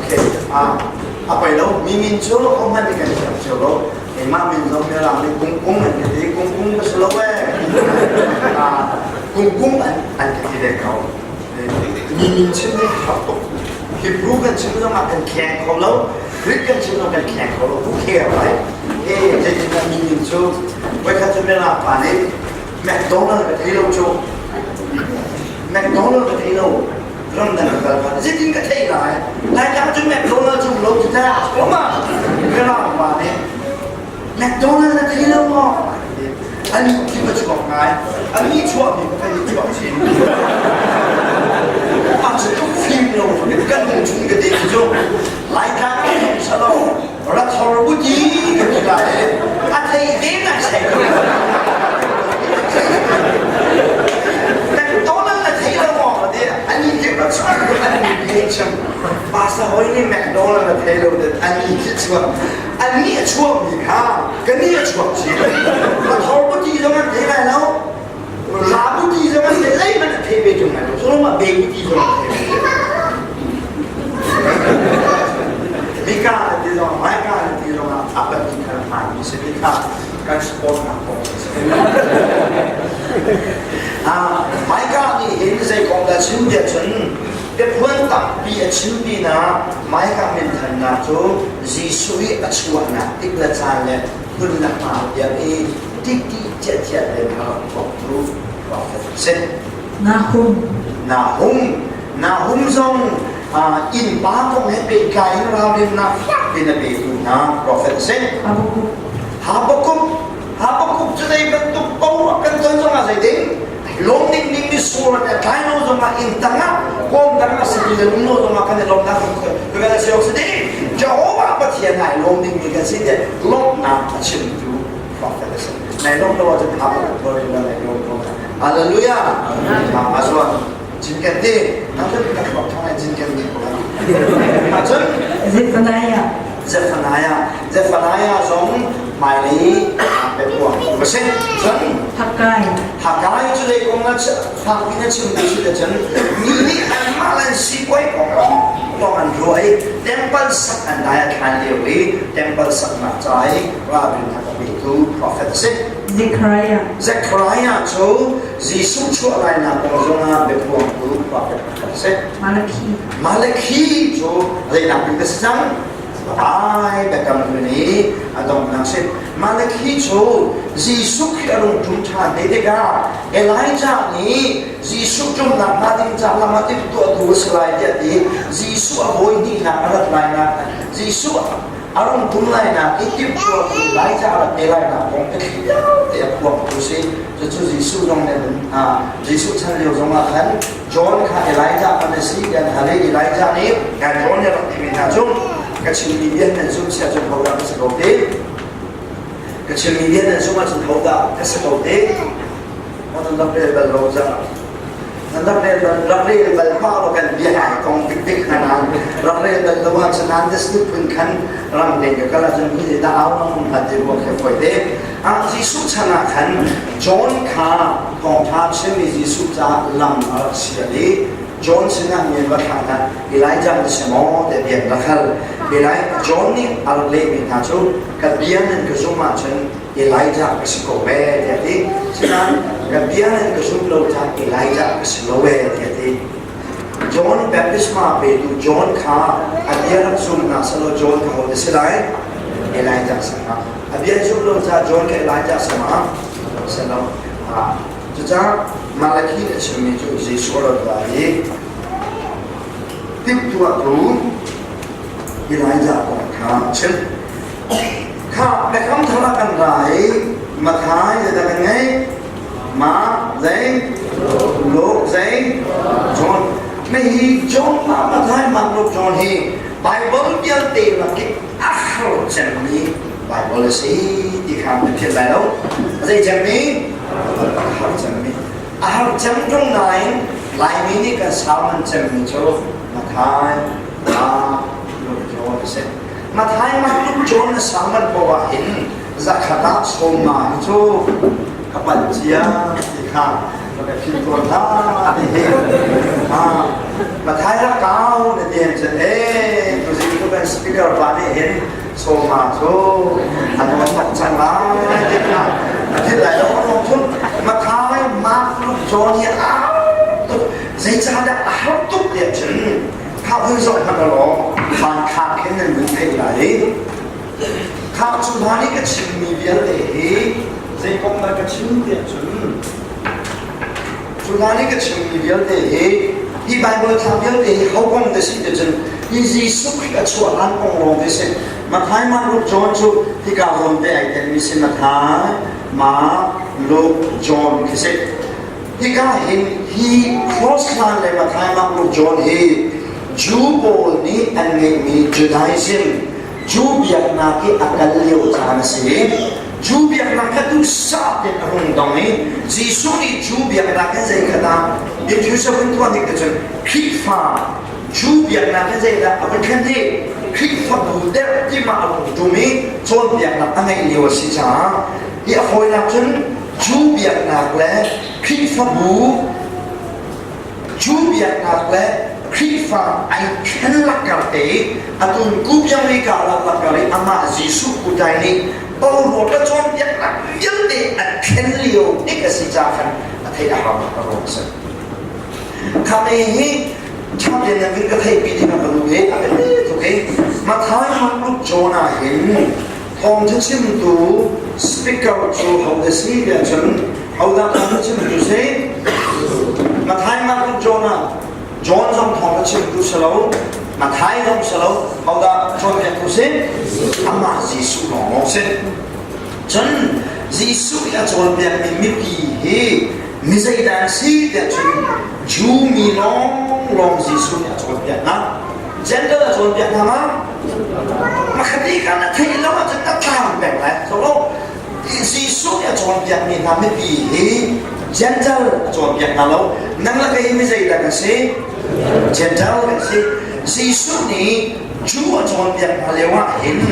Okay. Ah, a poi lo mi min cu ho hmanh nih kan thiam cio lo. Keimah min zong Mirang nih kungkung an ka ti. Kungkung ka si lo ee. Ah, kungkung an an ka ti ve ko. Mi min chim hi har tuk. Hebrew kan chim zongah kan kheng kho lo. Greek kan chim zong kan kheng kho lo. Who care, right? Hey, zeitindah mi min cu voikhat cu Mirang pa nih McDonald ka thei lo cu. McDonald ka thei lo. Ramdang ka kal kha zeitin ka theih lai? Laitlang cu McDonald cu lo cu ta ko ma. Mirang pa nih McDonald na thei lo maw? Ani khi ka chuak ngai. Ani chuah mi ka ni chuak chin. A cu tuk fim lo kan hung chung ka ti cu Laitlang ah salo rathor buti ka ti lai a thei ve nai sai ko. McDonald na thei lo maw? Ani khi ka chuak ani khi chim. Pastor hoi nih McDonald na thei lo ani khi chuak. Ani a chuakmi kha kani a chuak chin. Rathor buti zong an thei lai lo. Ra buti zong an thei lai man a thei ve tung lai lo. Solomon be buti zong an thei ve. Mika an ti zong, Maika an ti zong ah a pahnih kha hmaanmi si ti kha kan support nak kong a si. Maika nih hin zei kong dah chim tiah cun biaphuan tampi a chim pinah Maika minthannak cu Jesuh i a chuahnak tik le caan le hmun le hma tiang i tikti ciatciat le a rak tuaktu prophet a si. Nahum. Nahum. Nahum zong innpa kong he pehtlai in ralrinnak fak in a petu hna prophet a si. Habakkuk. Habakkuk. Habakkuk cu zei bantuk paoh kan ton zongah zei ding lawm ding ding mi sur an tlai lo zongah inn tangah kawm dang a si ti le um lo zongah kan i lawmnak kan kan kan si awk si ding Jehovah Pathian ai lawm ding mi kan si te lawmhnak a chimtu prophet a si. Nai lawm lo ahcun Habakkuk thawr in nai lawm ko. Hallelujah. Azuan Jinken ti nang ka thluak thong ai jinken ni ko Ahcun Zephaniah. Zephaniah Zephaniah zong hmailei petuang a si. Cun Haggai. Haggai cu zei kong na fak in a chim tu si cun mi nih anmah le an sipuai kong lawng an ruah i temple sak an dai a thlan lio i temple saknak ca i ralrin a petu prophet a si. Zechariah. Zechariah cu Jesuh chuah lainak kong zongah biaphuangtu prophet pakhat a si. Malakhi. Malakhi cu zeinak bik a si cang? Ai biakam hlun i a donghnak si. Malakhi cu Jesuh Khrih a rung ṭum ṭhan te tikah Elijah nih Jesuh ṭumnak hnga ding ca lam ah timhtuahtu a si lai tiah ti Jesuh a vawi hnihnak a rat lainak Jesuh a rung tum lainak i timhtuahtu Elijah a rat te lainak kong biathli vialte a phuangtu si. Cucu Jesuh zong nih Jesuh chan lio zongah khan John kha Elijah kan a si tiah an hal i Elijah nih kan John nih a rak timi hna cu ka chimmi bia nan zumh si ahcun hodah ka si ko te ka chimmi bia nan zumh ahcun hodah ka si ko te. Nan rak rel bal lo caah. Nan rak rel bal rak rel bal hlah law kan bia ai kong bikbik hna nain rak rel bal lo ahcun nan district phun khan ram deng ka kal ahcun hi dah au na um hlat ti ruak he foi te. Ah Jesuh chan ah khan John kha thawngṭha chimmi Jesuh caah lam a rak sial i John sinah mi an va thlah hna. Elijah na si maw tiah bia an rak hal. Eli John nih a rak lehmi hna cu ka bia nan ka zumh ahcun Elijah ka si ko ve tiah a ti. Sinain ka bia nan ka zumh lo caah Elijah ka si lo ve tiah a ti. John baptisma petu John kha a bia rak zum hna selaw John kha ho na si lai? Elijah si hnga. A bia zumh lo caah John kha Elijah si ma? Si lo. Cucaah Malakhi a chimmi cu Jesuh a rat lai i timhtuahtu Elijah kong kha a chim. Kha biakam thar ah kan ra i Mathai zeidah kan ngeih? Ma zei? Luke zei? John. Hihi John ma Mathai ma Luke John hi Bible vialte lak i a har cemmi Bible a si ti kha na philh lai lo. Zei cemmi? A har cemmi. A har cem ṭung nain Laimi nih kan sermon cemmi cu Mathai, Mark, Luke, John a si. Mathai, Mark, Luke, John na sermon paoh ah hin zakhat ah sawmnga hi cu ka palh cia ti kha ka philh tawn hlah ti hi. Mathai rak kau na ti hin cun ee tuzing cu kan speaker pa nih hin sawma cu a nawn tak cang lai ti kha a thil lai lo a thun Mathai Mark Luke John hi a tuk zeicahdah a har tuk tiah cun kha vun zoh hmanh law hmanthlak hin nan vun theih lai kha cu hna nih ka chimmi vialte hi zei kong dah ka chim tiah cun Cu hna nih ka chimmi vialte hi hi Baibal thla vialte hi ho kong te si ti cun hi Jesuh Khrih a chuah hlan kong lawng te si. Matthai, Mark, Luke, John cu hika zawn te ai telmi si Matthai, Mark, Luke, John khi si. Hika hin hi cross hlan le Matthai, Mark, Luke, John hi Jew pawl nih an ngeihmi Judaism Jew biaknak i a kal lio caan a si. Jew biaknak kha duhsah tein a hung dong i Jesuh nih Jew biaknak in zei kha dah Diffuser vun tuah ning te cun Khrihfa Jew biaknak in zeidah a vun thlen hi Khrihfabu derh timah a hung tum i cawnpiaknak a ngeih lio a si caah hi a fawinak cun Jew biaknak le Khrihfabu Jew biaknak le Khrihfa ai then lakar te i atun kupiang i karlak lakar i amah Jesuh kutai nih boruak le cawnpiaknak vialte a thlen lio tik a si caah khan a theih a hau a ruang a si. Khame hi ṭha tein in ka theihpi ding a ka duh i a biapi tuk i Matthai Mark Jonah hin thawngṭha chimtu speaker cu ho si tiah cun hodah thawngṭha chimtu si Matthai Mark Jonah John zong thawngṭha chimtu si lo Matthai zong si lo hodah cawnpiaktu si amah Jesuh lawnglawng si cun Jesuh i a cawnpiakmi mipi hi mi zeidah an si tiah cun Jew mi lawnglawng Jesuh nih a cawnpiak hna Gender a cawnpiak hna ma? Makhati kha na theih lo ahcun na tlang peng lai. So lo, Jesuh nih a cawnpiakmi hna mipi hi Gentile a cawnpiak hna lo. Nang le kei hi mi zeidah kan si? Gentile kan si. Jesuh nih Jew a cawnpiak hna lio ah hin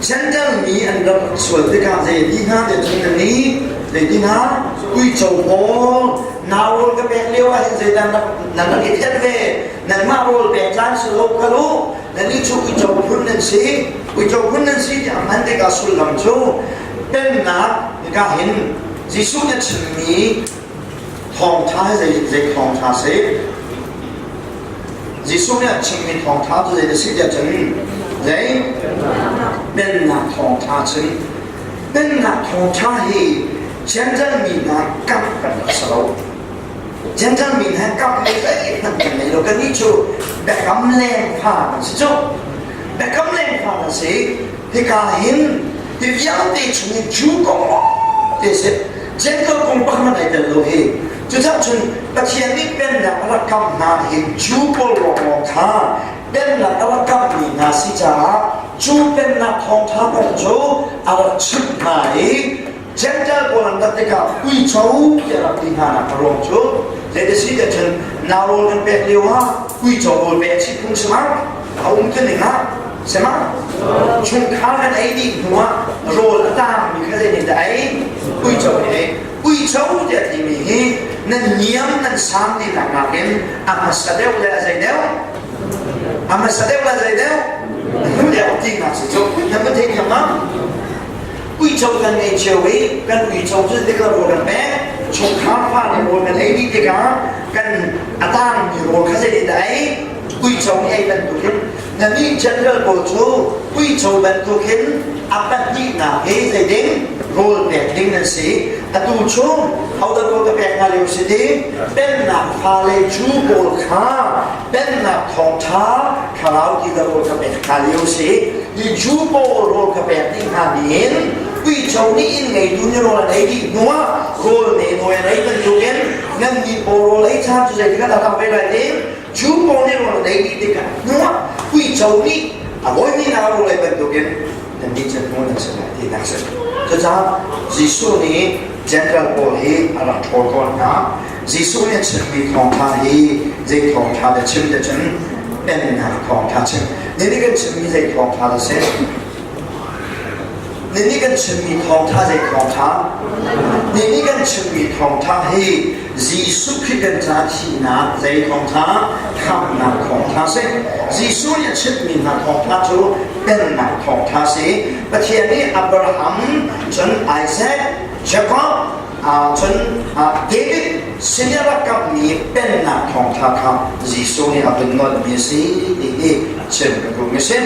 Gentile mi an rak sual tikah zei ti hna te cun nan nih zei ti hna uico pawl nau ka pek lio ah hin zeidah nan rak i thenh ve Nanmah rawl pek caan si lo kal u nannih cu uico phun nan si uico phun nan si tiah hman tikah sullam cu pennak hika hin Jesuh nih a chimmi thawngṭha hi zei zei thawngṭha si Jesuh nih a chimmi thawngṭha cu zei a si tiah cun zei pennak thawngṭha cun pennak thawngṭha hi Gentile mi hna kamh kan rak si lo Gentile mi he kam lei zeihmanh kan ngei lo. Kannih cu biakam lengfa kan si cu. Biakam lengfa kan si. Hika hin hi vialte chung i Jew kong lawng te si. Gentile kong pakhat hmanh ai tel lo hi. Cucaah cun Pathian nih pennak a rak kamh hna hi Jew pawl lawnglawng kha pennak a rak kamhmi hna si caah cu pennak thawngṭha kong cu a rak chimh hna i. Gentile pawl an rat tikah uico tiah rak ti hna nak a ruang cu zeiti si cun nau rawl kan pek lio ah uico rawl pek si phung si ma a um tu ning ah si ma chungkhar kan ei dih hnu ah rawl a tang mi kha zei nih dah ei uico nih ei uico tiah timi hi nan niam nan sang ti nak nakin a hmasa deuh le a zei deuh a hmasa deuh le a zei deuh hnu deuh ti nak si cu nan va thei thiam ma Uico kan ngei cio i kan uico cu zeitik rawl kan pek chungkhar fa nih rawl kan ei dih tikah kan a tangmi rawl kha zeitin dah ei uico nih ei bantukin nannih general pawl cu uico bantukin a pahnihnak hi zeiding rawl pek ding nan si atu chung hodah rawl ka pek hna lio si ti pennak fale cu pawl kha pennak thawngṭha thlarau ti ka rawl ka pek hna lio si hi Jew pawl rawl ka pek ding hna nih uico nih inn ngeitu nih rawl an ei dih hnuah rawl ne nawi an ei bantukin nan nih pawl rawl ei caan cu zeitik ah dah ve lai ti Jew pawl nih rawl an ei dih tikah hnuah uico nih a voihnih nak rawl ei bantukin nan nih cu hnu nan si lai ti nak si cucaah Jesuh nih Gentile pawl hi a rak ṭhawl tawn hna Jesuh nih a chimmi thawngṭha hi zei thawngṭha dah chim ti cun pennak thawngṭha chim. Ninih kan chimmi zei thawngṭha dah si? Ninih kan chimmi thawngṭha zei thawngṭha? Ninih kan chimmi thawngṭha hi Jesuh Khrih kan ca thihnak zei thawngṭha? Khamhnak thawngṭha si. Jesuh nih a chimmi hna thawngṭha cu pennak thawngṭha si. Pathian nih Abraham, cun Isaac, Jacob, Cun David sin i a rak kamhmi pennak thawngṭha kha Jesuh nih a vun nolhmi a si ti hi chim ka duhmi a si.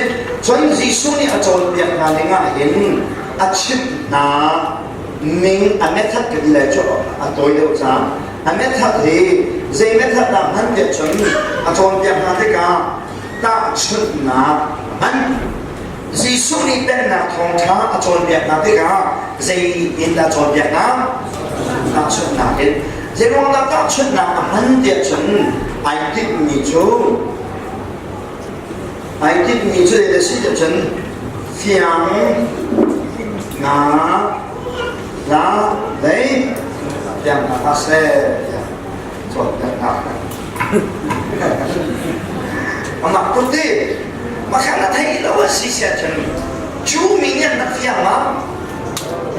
Cun Jesuh nih a cawnpiak hna ning ah hin a chimh hna ning a method ka ti lai cu a tawi deuh caah a method hi zei method dah hman tiah cun a cawnpiak hna tikah tahchunhnak hman Jesuh nih pennak thawngṭha a cawnpiak hna tikah zei in dah cawnpiak hna? Tahchunhnak in. Zeiruangdah tahchunhnak a hman tiah cun ai tinhmi cu ai tinhmi cu zei si tiah cun fiang nga la lei fiang hna hlah seh tiah cawnpiaknak. Amah kut i Makhan na theih lo a si siah cun cu mi nih an rak fiang ma?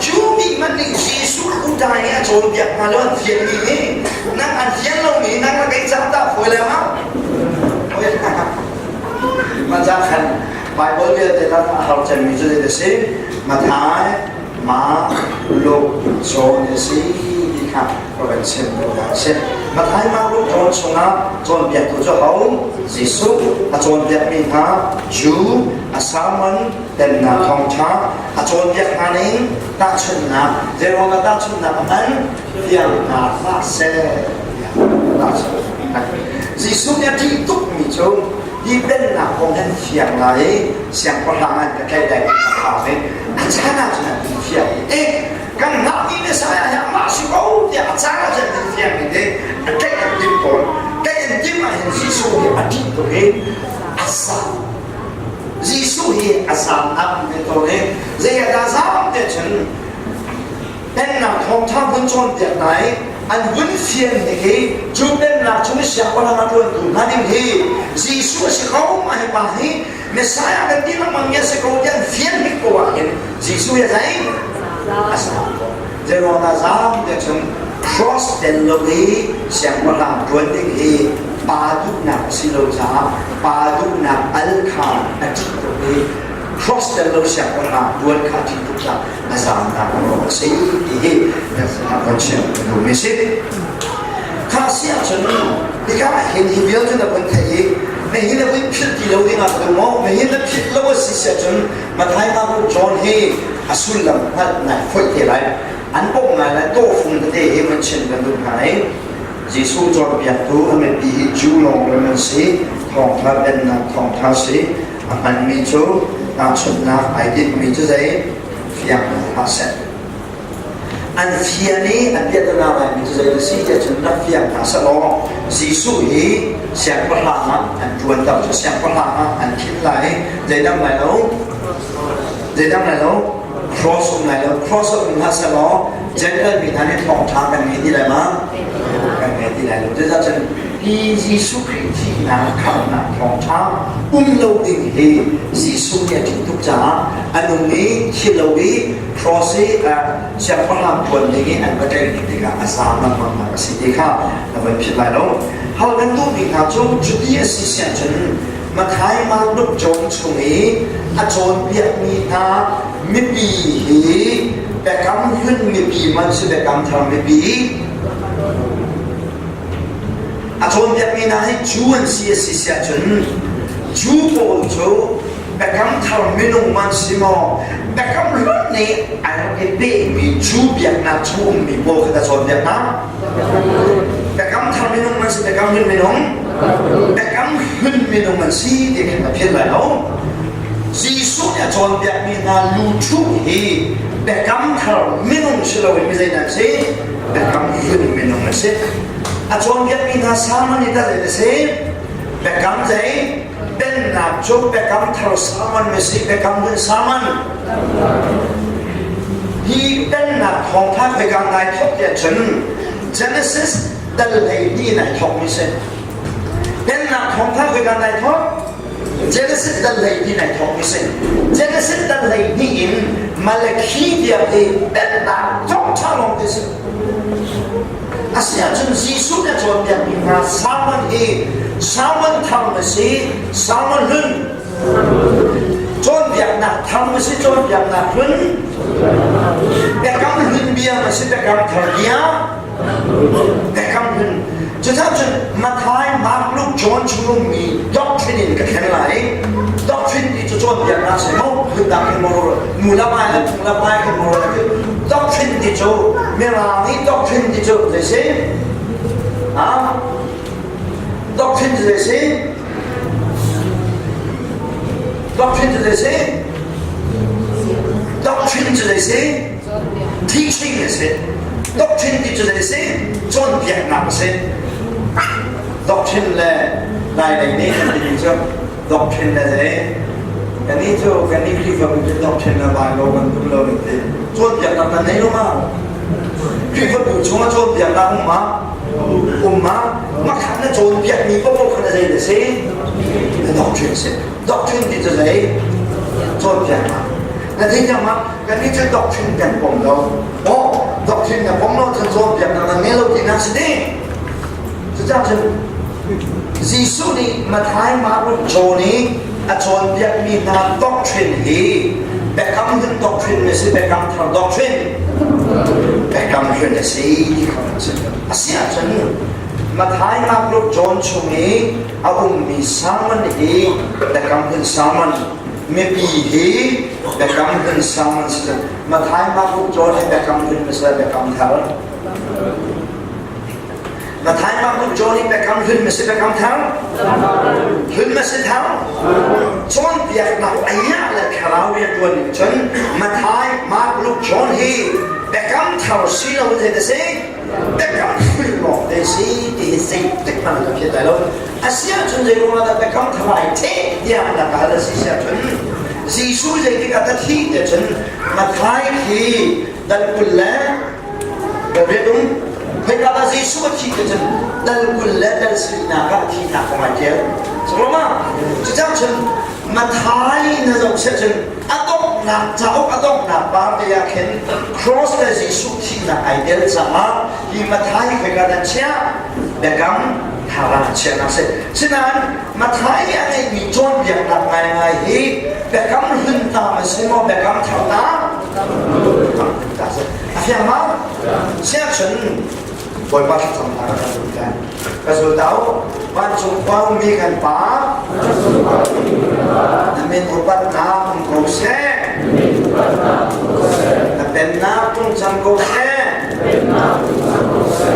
Cu mi hmanh nih Jesuh uta i a cawnpiak hna lo an fian mi nih nang an fian lo mi nang na kei cang ta fawi le ma? Ma ca khan Bible vialte lak a har cemmi cu zei a si? Mathai, Ma, Luke, John a si ti kha ka van chim duhnak a si. Matthai Mark Luke John chungah cawnpiaktu cu ho? Jesuh a cawnpiakmi hna Jew a sermon pennak thawngṭha a cawnpiak hna ning tahchunhnak zeiruangah tahchunhnak a hman fiang hna hlah seh tiah tahchunhnak Jesuh nih a ṭih tukmi cu hi pennak kong hin fiang ngai i siangpahrang an ka tlaih lai ti ka phang i a caan ah cun an fiang i kan hngahmi Messiah hi amah si ko tiah a caan ah cun an fiang i a tlaih an timh tawn tlaih an timh ah hin Jesuh hi a ṭih tuk i a zam Jesuh hi a zam nak ve tawn i zei ah dah zam te cun pennak thawngṭha vun cawnpiak hna i an vun fian nik i cu pennak chung i siangpahrang a ṭuantu hna ding hi Jesuh a si ko mah hi pa hi Messiah kan ti lengmang mi a si ko ti an fian hnik ko ah hin Jesuh hi a zei a zam ko zeiruang dah zam tiah cun cross tel lo i siangpahrang ṭuan ding hi pa duhnak a si lo caah pa duhnak al kha a ṭih tuk i cross tel lo siangpahrang ṭuan kha a ṭih tuk caah a zaamnak a si ti hi kan chim ka duhmi si. Kha si ahcun hika ah hin hi vialte na vun theih i na hi na vun philh ti lo ding ah ka duh maw na hi na philh lo a si si ahcun Mathai Mark John hi a sullam hngalh nai foih te lai an bawmh ngai lai tawfung tete hi vun chim kan duh hna i Jesuh cawnpiaktu a mipi hi Jew lawng an si thawngtha pennak thawngtha si a hmanmi cu tahchunhnak ai tinhmi cu zei fiang hlah seh. An fian i an biatana ngaimi cu zei a si tiah cun rak fiang hna seh law Jesuh hi siangpahrang ah an ṭuanter cu siangpahrang ah an thim lai i zeidang lai lo zeidang lai lo Cross um lai lo. Cross um hlah selaw Gentile mi hna nih thawngṭha kan ngei ti lai ma? Kan ngei ti lai lo. Cucaah cun hi Jesuh Khrih thihnak khamhnak thawngṭha um lo ding hi Jesuh nih a ṭih tuk caah a nung i thi lo i cross i siangpahrang ṭuan ding i an va tlaih ding tikah a zaam lengmangnak a si ti kha na van philh lai lo. Hal kan duhmi hna cu cuti a si siah cun Matthai Mark Luke John chung i a cawnpiakmi hna mipi hi Biakam Hlun mipi man si Biakam Thar mipi a cawnpiakmi hna hi Jew an si a si siah cun Jew pawl cu Biakam Thar minung man si maw Biakam Hlun nih an rak i pehmi Jew biaknak chung ummi pawl kha ta cawnpiak hna Biakam Thar minung man si Biakam Hlun minung Biakam Hlun minung an si ti khan a philh lai lo Jesuh nih a cawnpiakmi hna lu ṭhu hi Biakam Thar minung si loin mi zeidah an si Biakam Hlun minung an si a cawnpiakmi hna Salmon nih dah zei a si Biakam zei Pennak cu Biakam Thar Salmon mi si Biakam Hlun Salmon hi pennak thawngtha khoika nai thawk tiah cun Genesis dal 12 in ai thawkmi si pennak thawngtha khoika nai thawk Genesis dal 12 in ai thawkmi si Genesis dal 12 in Malakhi tiang hi pennak thawngtha lawng te si Asiahcun Jesuh nih a cawnpiakmi hna Salmon hi Salmon thar na si, Salmon hlun. Cawnpiaknak thar na si, cawnpiaknak hlun. Biakam hlun bia na si, biakam thar bia. Biakam hlun. Cucaah cun Matthai, Mark, Luke, John chung ummi doctrine in ka thleng lai. Doctrine ti cu cawnpiaknak si mo, phundang in maw nu la mai le phung la mai kan maw doctrine ti cu mirang nih doctrine ti cu zei si ha doctrine ti zei si doctrine ti zei si doctrine ti zei si teaching a si doctrine ti cu zei si cawnpiaknak a si doctrine le lai lei nih an timi cu doctrine le zei kannih cu kannih Khrihfabu cu doctrine le Bible kan duh lo ti cawnpiaknak kan nei lo ma Khrihfabu chungah cawnpiaknak um ma um ma makhat na cawnpiakmi paoh kha na zei na si na doctrine si doctrine ti cu zei cawnpiaknak na thei cang ma kannih cu doctrine kan pom lo oh doctrine na pom lo cun cawnpiaknak na ngei lo ti na si ding Cucaah cun Jesuh nih Matthai, Mark, John i a cawnpiakmi hna doctrine hi Biakam Hlun doctrine a si, Biakam Thar doctrine, Biakam Hlun a si ti kha kan chim. A si ahcun Matthai, Mark, John chung i a ummi sermon hi Biakam Hlun sermon, mipi hi Biakam Hlun sermon si cun Matthai, Mark, John hi Biakam Hlun a si, Biakam Thar. Matthai Mark John i biakam hlun ma si biakam thar? Hlun ma si thar? Cawnpiaknak ayah le thlarau rianṭuan ning cun Matthai Mark Luke John hi biakam thar si lo in zei ta si? Biakam hlun lawng te si ti hi zeitik hmanh ka phiat lai lo. A si ahcun zei ruangah dah biakam thar ai theh tiang na ka hal a si si ahcun Jesuh zeitik ah dah thi ti cun Matthai khi dal 20 le riat um khoika dah Jesuh a thih cun dal 20 le dal 14 ah a thihnak kong ai ṭial Roma cucang cun Matthai na zoh seh cun a donghnak cauk a donghnak par te ah khin cross le Jesuh thihnak ai tel caah hi Matthai khoika dah chiah biakam thara chiahnak si sinain Matthai nih a ngeihmi cawnpiaknak ngaingai hi biakam hlun ta ma si maw biakam thar ta A fiang ma? Siangchun Bawipa thlacam hna kan zul lai. Ka zul tau vancung khua ummi kan Pa na min upatnak um ko seh. Na pennak tung cang ko seh.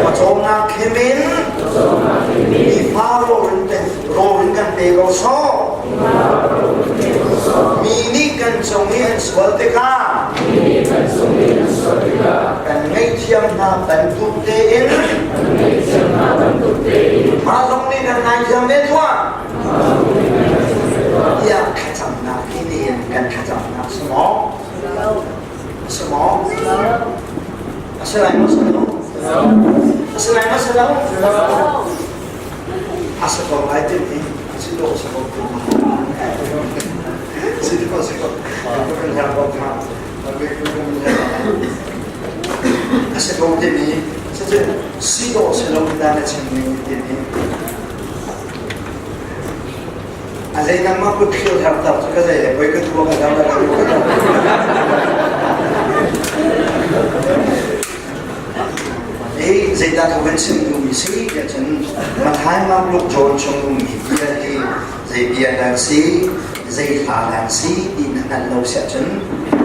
Pawcawmnak khim in nifa rawl in kan pe ko sawh. Mi nih kan cung i an sual tikah kan ngaihthiam hna bantuk tein mah zong nih kan ngaithiam ve tuah tiah thlacamnak hi nihin kan thlacamnak si maw? A si lai maw si lo? A si lai maw si lo? A si ko lai ti ni. Si lo si ko ti ni. Si lo si ko. A si ko ti ni. Si lo si lo ta na chim ning ti ni. A zei nangmah kut thil har tar cu ka zei le poi ka tua ka dam la ka Ei zeidah ka van chim duhmi si tiah cun Matthai Mark Luke John chung ummi bia hi zei bia dah si zei hla dah si ti na hngalh lo siah cun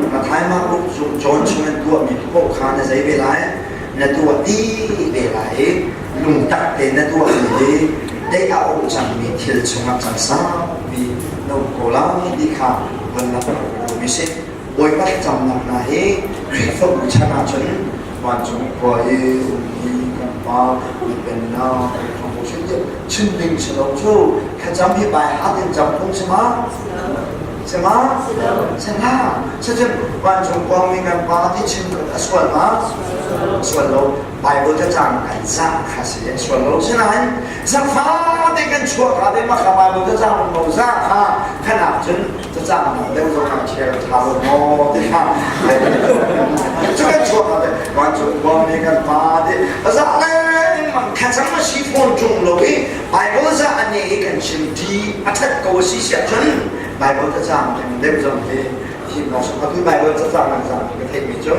Matthai Mark Luke John chung an tuahmi paoh kha na zei ve lai na tuah dih ve lai i lungtak tein na tuahmi hi deih a um cangmi thil chungah cang saupi na um ko lai ti kha van langhter duhmi si. Bawipa thlacamnak hna hi Khrihfabu chan ahcun vancung khua i ummi kan Pa na pennak kan hram ko chim ding si lo cu thlacam hi bai hat in cam phung si ma? Si ma? Si na. Cucun vancung khuami kan Pa ti chim a sual ma? Sual lo. Bible cacang kan zah kha si sual lo. Sinain zafate kan chuah ka te mah kha Bible cacang lo zah kha khanak cun cacang dang deuh zong ah chair tha lo maw ti kha cu kan chuah ka te vancung khuami kan Pa ti zah lengmang thlacam a si fawn ṭung lo i Bible zah a ne i kan chim ti a ṭhat ko a si siah cun Bible cacang dang deuh zong hi thimnak sung atu Bible cacang an zah ka theihmi cu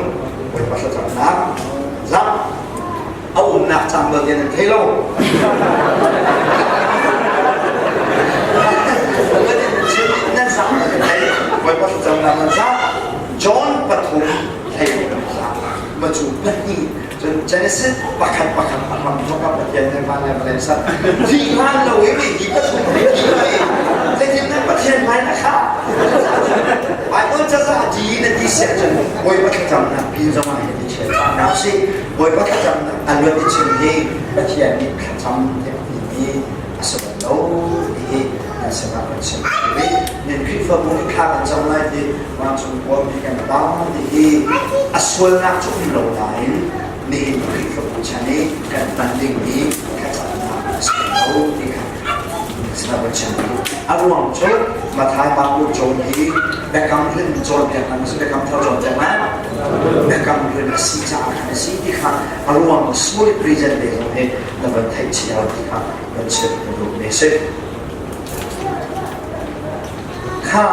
Bawipa thlacamnak zah a umnak cang bal nan thei lo nan zah nan thei Bawipa thlacamnak nan zah John pathum thei nan zah macu pahnih cun Genesis pakhat pakhat a hram thawk ah Pathian nih van le vawlei ser thi hlan lo i mi hi pathum hi thi lo i zeitindah Pathian hmai na khah Bible caza ti na ti siah cun Bawipa thlacamnak pin zong ah hi ti chiat na si Bawipa thlacamnak a luat i chim hi Pathian nih thlacam tiah timi a si bal lo ti hi nan sinah kan chim i nan Khrihfabu nih thla kan cam lai ti vancung khuami kan pa ti hi a sualnak cu um lo nain nihin Khrihfabu chan i kan hman dingmi thlacamnak a si lo ti kha sinah kan chim a ruang cu Matthai Mark John hi biakam hlun cawnpiaknak a si biakam thar cawnpiaknak biakam hlun a si caah khan a si ti kha a ruang solid reason te zong hi na van theih cio ti kha kan chim ka duhmi a si. Kha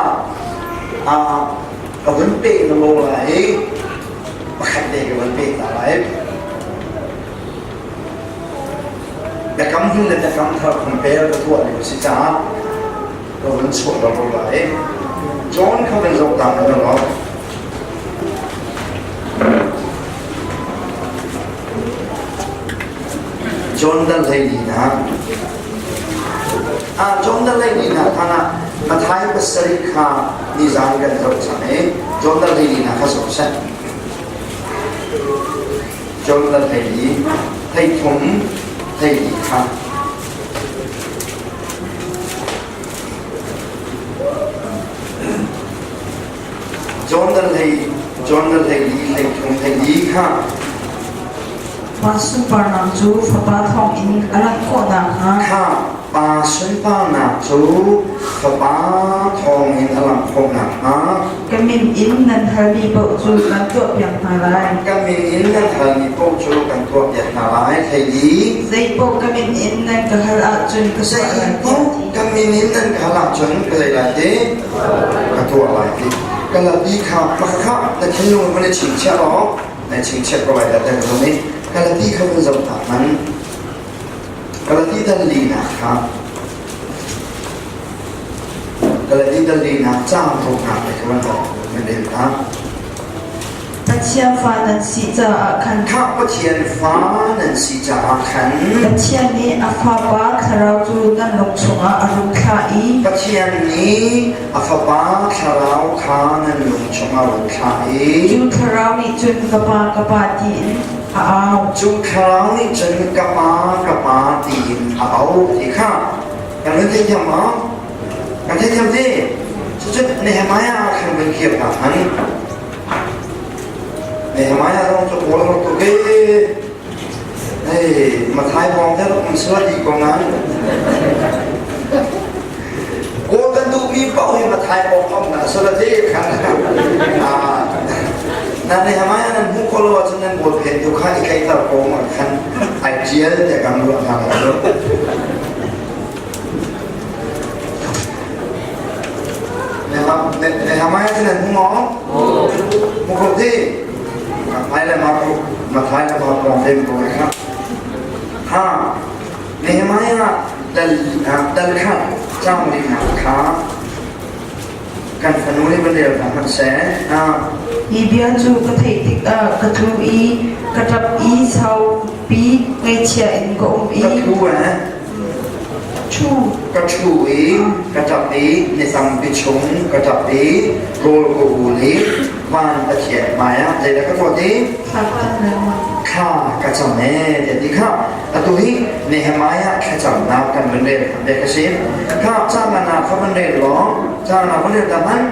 ka vun pe na lo lai i pakhat te ka vun pe ta lai. Biakam hlun le biakam thar compare ka tuah lio si caah ka vun chuah lo lo lai. John kha van zoh ta na lo. John dal hlei na Ah John dal hlei na khan ah Matthai pasarih kha nizan kan zoh cang i John dal hlei na kha zoh seh. John dal hlei li hlei thum hlei li kha John dal hlei John dal hlei li hlei thum hlei li kha Pa sunparnak cu Fapa thawngin a langh khawh nakhnga Kha Pa sunparnak cu Fapa thawngin a langh khawh nakhnga ka min in nan halmi paoh cu kan tuahpiak hna lai. Ka min in nan halmi paoh cu kan tuahpiak hna lai. Hlei li. Zei paoh ka min in nan ka hal ahcun ka Zei paoh ka min in nan ka hal ahcun ka zei lai ti? Ka tuah lai ti. Ka lapi kha pakhat na thinlung van i chingchiah law na chingchiah ko lai dah ka zum i Galati kha vun zoh ta hmanh. Galati dal linak kha Galati dal linak caang thawknak te kha van van rel ta. Pathian fa nan si caah khan Kha Pathian fa nan si caah khan Pathian nih a Fapa Thlarau cu nan lung chungah a rung thlah i Pathian nih a Fapa Thlarau kha nan lung chungah a rung thlah i cu Thlarau nih cun ka Pa ka Pa tiin a au. Cu Thlarau nih cun ka Pa ka Pa tiin a auh ti kha kan hun theithiam maw? Kan theithiam ti? Cucun Nehemiah ah khan vun kir ta hmanh. Nehemiah zong cu kawl rak tuk i hei Mathai bawng te rak um sila ti ko ngan. Kawl kan duhmi paoh hi Mathai bawng um na sila ti khan. Na Nehemiah nan hmuh ko lo ahcun nan bawl phen tu kha i tlaihter ko ma khan ai tial te kan ruah hna lo. Nehemiah cu nan hmu maw? Hmu ko ti. Mathai le Mark, Mathai le Mark kong te ko kha. Ha, Nehemiah dal dal kha cang ding kha kan fanu nih van rel hna hmanh seh. Ha. Hi bia cu ka theih tikah ka tlu i ka ṭap i saupi ngaihchia in ka um i Ka tlu eh. Ṭhu. Ka ṭhu i ka ṭap i ni tampi chung ka ṭap i rawl ka ul i van Pathian hmaiah zeidah ka tuah ti? Thla ka cam ee tiah ti kha atu hi Nehemiah thlacamnak kan van rel bek a si. Kha caan ah kha van rel law caan ah van rel ta hmanh.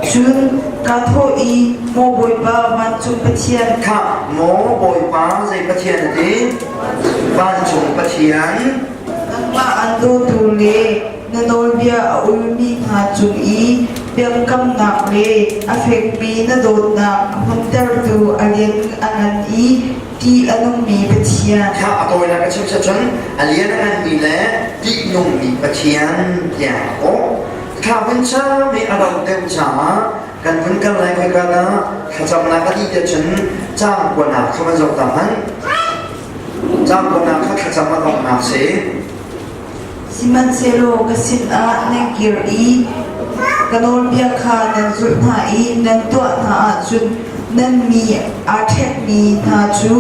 Cun kaa thawh i maw Bawipa vancung Pathian Kha maw Bawipa zei Pathian a ti? Vancung Pathian nangmah an dawtu le na nawlbia a ulmi hna cung i biakamnak le a fekmi na dawtnak a hmuntertu a lian a ngan i ṭih a nungmi Pathian. Kha a tawinak a chim cun a lian a nganmi le ṭihnungmi Pathian tiah a kawh. Thla vun cam i a lo deuh caah kan vun kal lai khoika dah thlacamnak a dih te cun caang kuanak kha van zoh ta hmanh. Caang kuanak kha thlacam a donghnak si. Sihmanhsehlaw ka sinah nan kir i ka nawlbia kha nan zulh hna i nan tuah hna ahcun nan mi aa ṭhekmi hna cu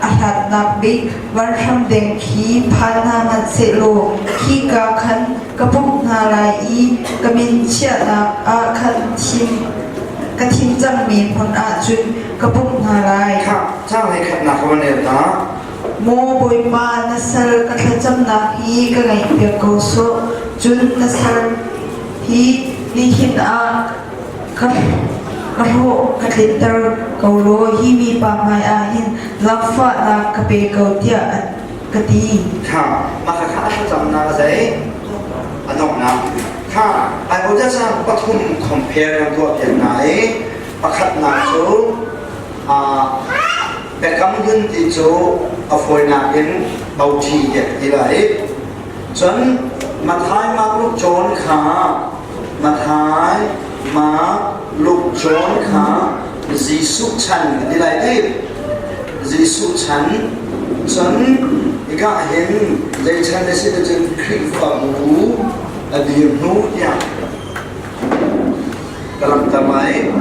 a hlatnak bik vanhramdeng khi phan hna hmanh sehlaw khika khan ka pumh hna lai i ka min chiahnak ah khan thim ka thim cangmi hmun ah cun ka pumh hna lai. Khah, caang hlei khatnak ka van rel ta. Maw Bawipa, na sal ka thlacamnak hi ka ngaihpiak ko sawh. Cun na sal hi nihin ah ka ka hlawh ka tlinter ko law hi mipa hmaiah hin zaangfahnak ka pe ko tiah an ka ti. Kha, mah kha a thlacamnak a zei? A donghnak. Kha, Bible cacang pathum compare kan tuah piak hna i pakhatnak cu biakam hlun ti cu a fawinak in bauṭhi tiah ti lai. Cun Matthai, Mark, Luke, John kha Matthai, Mark, Luke, John kha Jesuh chan kan ti lai ti. Jesuh chan cun hika hin zei chan a si cun Khrihfabu a dir hnu tiah ka langhter lai.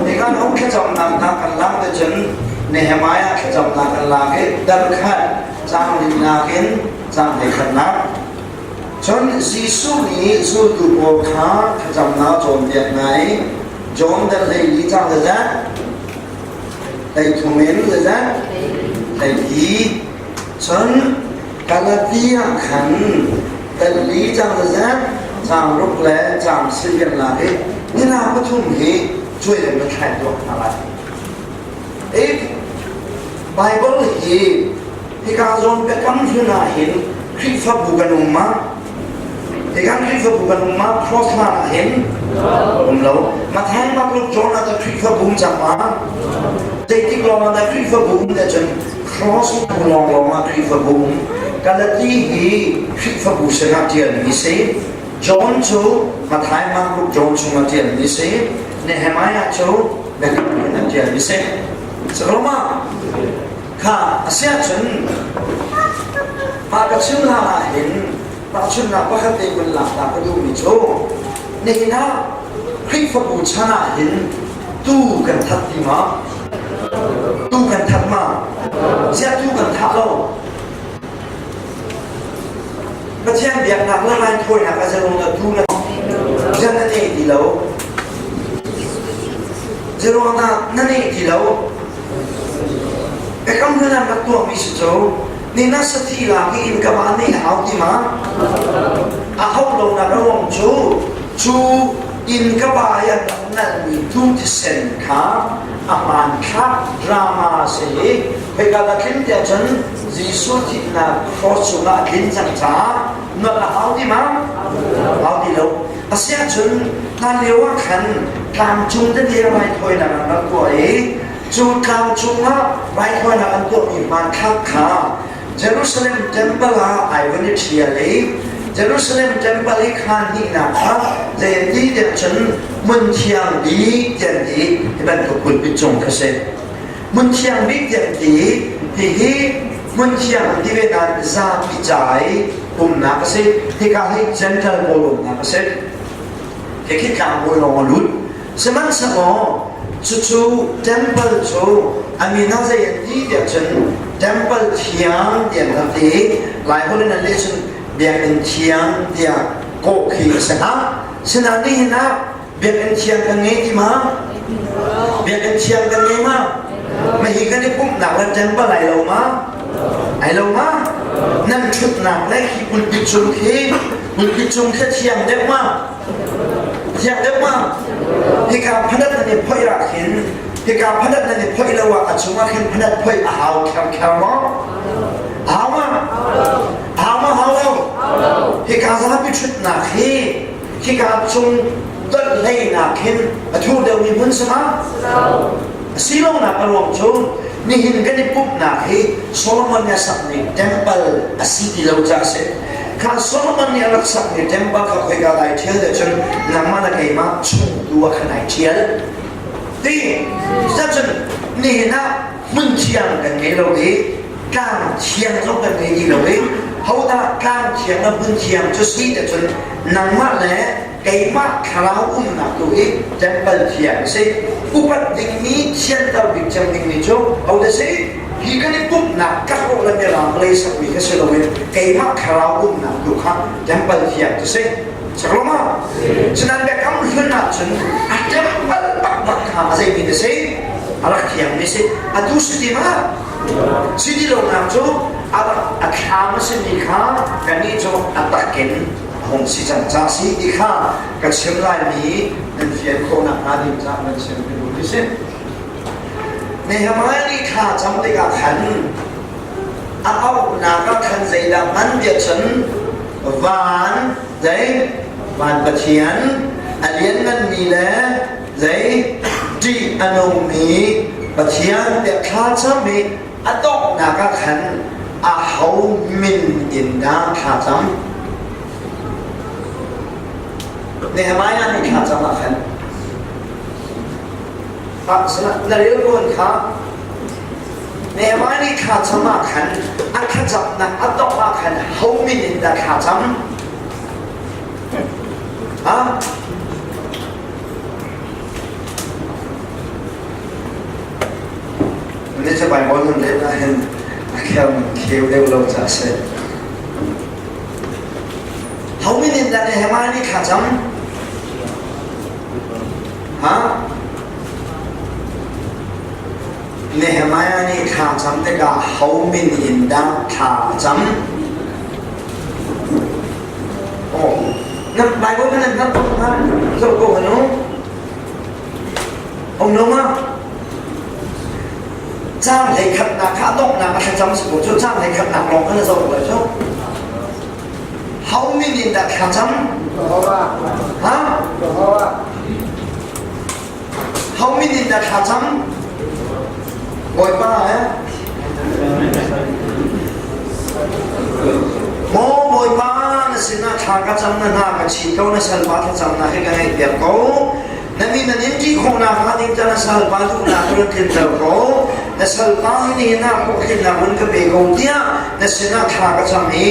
Hika hung thlacamnak hna kan lak te cun Nehemiah thlacamnak kan lak i dar khat caang linak in caang hleikhatnak Cun Jesuh nih zultu pawl kha thlacamnak cawnpiak hna i John dal 14 caang zeizat? 13 in zeizat? 14. Cun Galatia khan dal li caang zeizat? Caang ruk le caang sarih kan lak i nila pathum hi cuai in na thlai tuah hna lai. If Bible hi hika zawn biakam hlun ah hin Khrihfabu kan um ma? Hika Khrihfabu kan um ma? Cross hlan ah hin um lo. Matthai, Mark, Luke, John ah Khrihfabu um cang ma? Zeitik lawng ah dah Khrihfabu um te cun cross lawng lawng ah Khrihfabu um. Galati hi Khrihfabu sinah ṭialmi si. John cu Matthai, Mark, Luke, John chungah ṭialmi si. Nehemiah cu biakam hlun ah ṭialmi si. Roma kha a si ahcun mah ka chim hlan ah hin tahchunhnak pakhat te vun lak ta ka duhmi cu nihin ah Khrihfabu chan ah hin tuu kan that ti ma? Tuu kan that ma? Ziah tuu kan thah lo? Pathian biaknak le raithawinak a zerong na tuu na ziah na nei ti lo? Zeruang dah na nei ti lo? Biakam hlun ah rak tuahmi si cu ni na sathi lak i inn ka va nei hau ti ma? A hauh lonak a ruang cu cu. Inn ka pa i an rak nalhmi tuu thisen kha a hmanthlak drama a si i khoika dah tling tiah cun Jesuh thihnak cross cungah a tlin cang caah nolh a hau ti ma? Hau ti lo. Asiahcun hlan lio ah khan tlangcung tete raithawinak an rak tuah i cu tlangcung ah raithawinak an tuahmi hmanthlak kha Jerusalem temple ah ai vun i ṭhial i Jerusalem temple i khaan hnihnak kha zei an ti tiah cun hmun thiang bik ti an ti hi bantuk pulpit cung kha si. Hmun thiang bik ti an ti hihi hmun thiang an ti ve nain zapi ca i umnak a si. Hika hi Gentile pawl umnak a si. Hikhi tlangbawi lawng a lut. Sihmanhsehlaw cucu temple cu a min ah zei an ti tiah cun temple thiang ti an rak ti i Laiholh in an leh cun biakinn thiang tiah kawh khi a si hnga. Sinain nihin ah biakinn thiang kan ngei ti ma? Biakinn thiang kan ngei ma? Mahi kan i pumhnak le temple ai lo ma? Ai lo ma? Nan ṭhutnak le khi pulpit cung khi pulpit cung khi thiang deuh ma? Thiang deuh ma? Hika phanat nan i phoih ah khin hika phanat nan i phoih lo ah a chungah khin phanat phoih a hau kherkher maw? Hau ma? Hau ma hau lo? Hika zapi ṭhutnak hi hika cung dolh hleinak hin a thur deuhmi hmun si ma? A si lonak a ruang cu nihin kan i pumhnak hi Solomon nih a sakmi temple a si ti lo caah a si. Kha Solomon nih a rak sakmi temple kha khoika dai ṭhial deh cun nangmah le keimah chung tu ah khan ai ṭhial. Ti cun nihin ah hmun thiang kan ngei lo i tlang thiang zong kan ngei ti lo i hodah tlang thiang le hmun thiang cu si te cun nangmah le keimah thlarau umnak tu hi temple thiang a si. Upat dingmi thianter bik cem dingmi cu hodah si? Hi kan i pumhnak tlakrawh le mirang lei sakmi kha si loin keimah thlarau umnak tu kha temple thiang cu si. Sakloma? Cunan biakam hlun ahcun a temple taktak kha a zeimi na si? A rak thiangmi si. Atu si ti ma? Si ti lonak cu a rak a thlam a simi kha kannih cu a takin hung si cang ca si ti kha ka chim laimi nan fian khawh nakhnga ding caah nan chim ka duh ti si. Nehemiah nih thla cam tikah khan a auhnak ah khan zeidah hman tiah cun van zei van Pathian a liannganmi le zei ṭih a nungmi Pathian tiah thla cam i a donghnak ah khan aho min in dah thla cam? Nehemiah nih thla cam ah khan na rel tawn kha Nehemiah nih thla cam ah khan a thlacamnak a dongh ah khan ho min in dah thla cam? Ha? Ni cu Baibal nan rel ahhin a khel kheu deuh lo caah a si. Ho min in dah Nehemiah nih thla cam? Ha? Nehemiah nih thla cam tikah ho min in dah thla a cam? Oh, na Bible nan hngalh ko hnga? Zoh ko hanu. Ong no ma? Caang hleikhatnak kha a donghnak a thlacam si ko cu caang hleikhatnak lawng kha na zoh lai cu. How min in dah thlacam? Ha? How min in dah thlacam? Bawipa eh? Maw Bawipa na sinah thla ka cam na hna ka chi ko na salpa thlacam na hi ka ngaih piak ko. Na min an in ṭih khawh nakhnga ding ca na salpa duhnak run tlinter ko. Na salpa hi nihin ah hlawhtlinnak run ka pe ko tiah na sinah thla ka cam i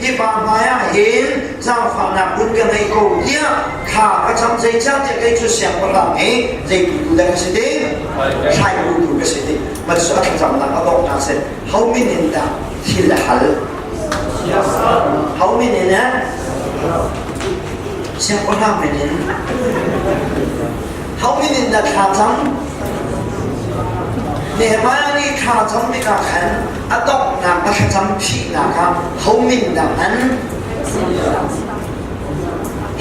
hi pa hmaiah hin zaangfahnak run ka ngei ko tiah thla ka cam zeicahtiah kei cu siangpahrang i zeitu dah ka si ding? Thlaibutu ka si ding. Mah cu a thlacamnak a donghnak si. Ho min in dah thil a hal? Ho min in eh? Siangpahrang min in ho min in dah thla cam? Nehemiah nih thla cam tikah khan a donghnak a thlacam phihnak ah ho min dah hman?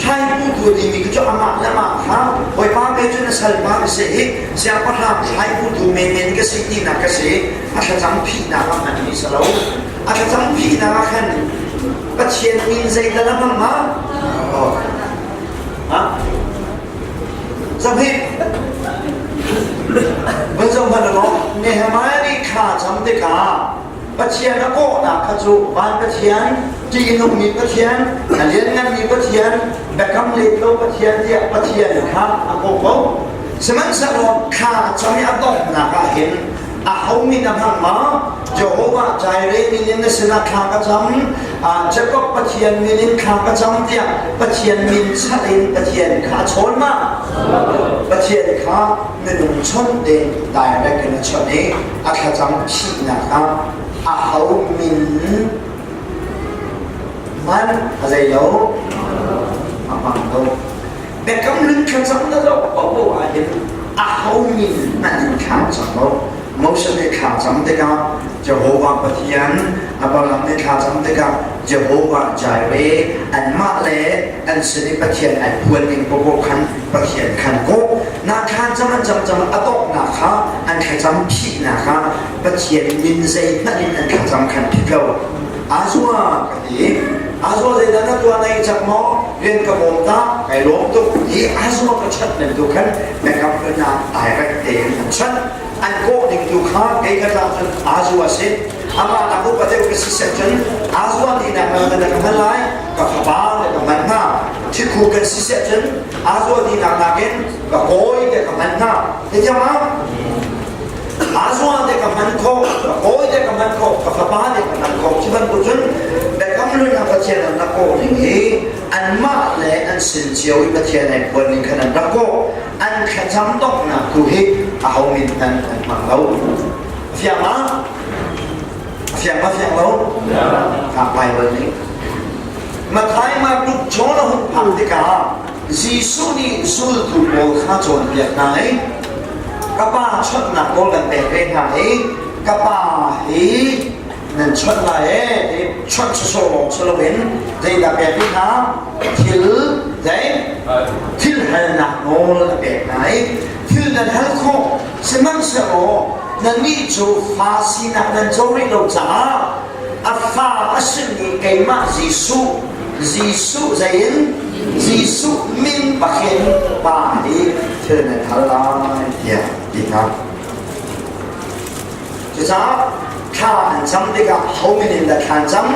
Thlaiputu timi cu amah le amah kha Bawipa kei cu na salpa ka si i siangpahrang thlaiputu menmen ka si tinak ka si. A thlacam phihnak ah hmanmi si lo. A thlacam phihnak ah khan Pathian min zeital a hmang ma? Oh. Ha? Zoh hi. Van zoh hmanh law Nehemiah nih thla cam tikah Pathian a kawhnak kha cu van Pathian, ṭihnungmi Pathian, a liannganmi Pathian, biakam let lo Pathian tiah Pathian kha a kawh ko. Sihmanhsehlaw thla cam i a donghnak ah hin aho min a hmang ma? Jehovah Jireh min in na sinah thla ka cam, Jacob Pathian min in thla ka cam tiah Pathian min chalh in Pathian kha a chawn ma? Pathian kha minung chawnh ding direct in a chawnh i a thlacam thihnak ah aho min man a zei lo a hmang lo biakam hlun thlacam na zoh paoh ah hin aho min hmanh in thla cam lo Moses nih thla cam tikah Jehovah Pathian Abraham nih thla cam tikah Jehovah Jireh anmah le an sin i Pathian ai phuan ning paoh khan Pathian khan kawh na thla cam an cam cam a donghnak kha an thlacam phihnak kha Pathian min zeihmanh in an thlacam khan phit lo Azua ka ti Azua zeidah na tuah na i cak maw rian ka bawm ta kai lawm tuk hi Azua ka chanh nan tu khan biakam na direct tein an chanh an kawh ding tu kha kei ka tla cun Azua si amah nak upa deuh ka si set cun Azua tinak na na ka hman lai ka fapa le ka hman hna thikhu kan si set cun Azua tinak nakin ka kawi te ka hman hna hitiang ah Azua te ka hman khawh ka kawi te ka hman khawh ka fapa te ka hman khawh cu bantuk cun biakam hlun ah Pathian an rak kawh ning hi anmah le an sin cio i Pathian ai phuan ning khan an rak kawh an thlacam donghnak tu hi aho min hmanh an hmang lo fiang ma fiang ma fiang lo ka Bible nih Mathai Mark Luke John a hun phak tikah Jesuh nih zultu pawl kha cawnpiak hna i ka pa chawnhnak nawl kan pek ve hna i ka pa hi nan chawnh lai ee chawnh sawsawh lawng si loin zeidah pek rih hna thil zei thil halnak nawl a pek hna i thil nan hal khawh sihmanhsehlaw nannih cu fa sinak nan co rih lo caah a fa a simi keimah Jesuh Jesuh zei in Jesuh min bakin pa hi thil nan hal lai tiah ti hna. Cucaah thla an cam tikah ho min in dah thla an cam?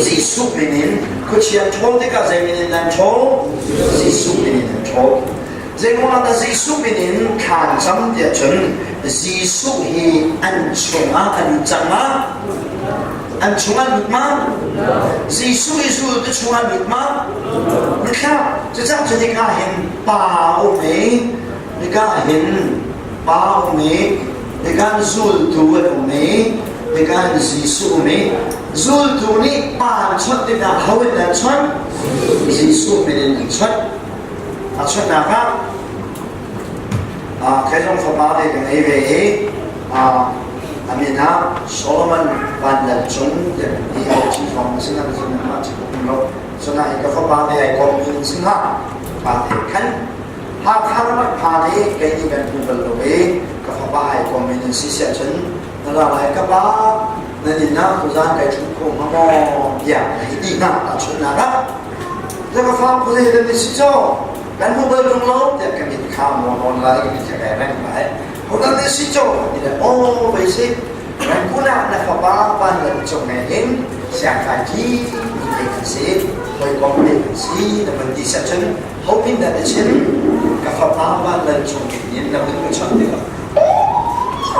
Jesuh min in. Khuachia ṭhawl tikah zei min in dah an ṭhawl? Jesuh min in an ṭhawl. Zeiruangah dah Jesuh min in thla an cam tiah cun Jesuh hi an chungah a lut cang ma? An chungah lut ma? Jesuh i zultu chungah lut ma? Lut hlah. Cucaah cu nika hin pa um i nika hin pa um i nikan zultu an um i nikan Jesuh um i zultu nih pa an chawnh tikah ho in an chawnh? Jesuh min in an chawnh. A chawnhnak ah Khaizong fapa te ka ngei ve i a min ah Solomon Van Lal Cung tiah kan ti a chi thawng a si na ka mah chi kum lo suna hi ka fapa te ai kom mi in singa pa te khan Hakha rak phan i kei nih kan hmu bal lo i ka fapa ai kom mi in si siah cun na la lai ka pa na nin ah tuzan kai ṭhut kho hnga maw tiah na hi ti hna tahchunhnak ah ka fa khuazei dan ni si caw kan hmu bal ṭung lo tiah ka mit kha maw nawn lai ka mit kha kai reng lai hodan ni si caw ti le aw vei si Rangoon ah na fapa van lan cung ngai in siangkai ki mi te kan si hawikom te kan si na van ti siah cun ho min dah na chim ka fapa van lan cung in na hun ka chawnh tikah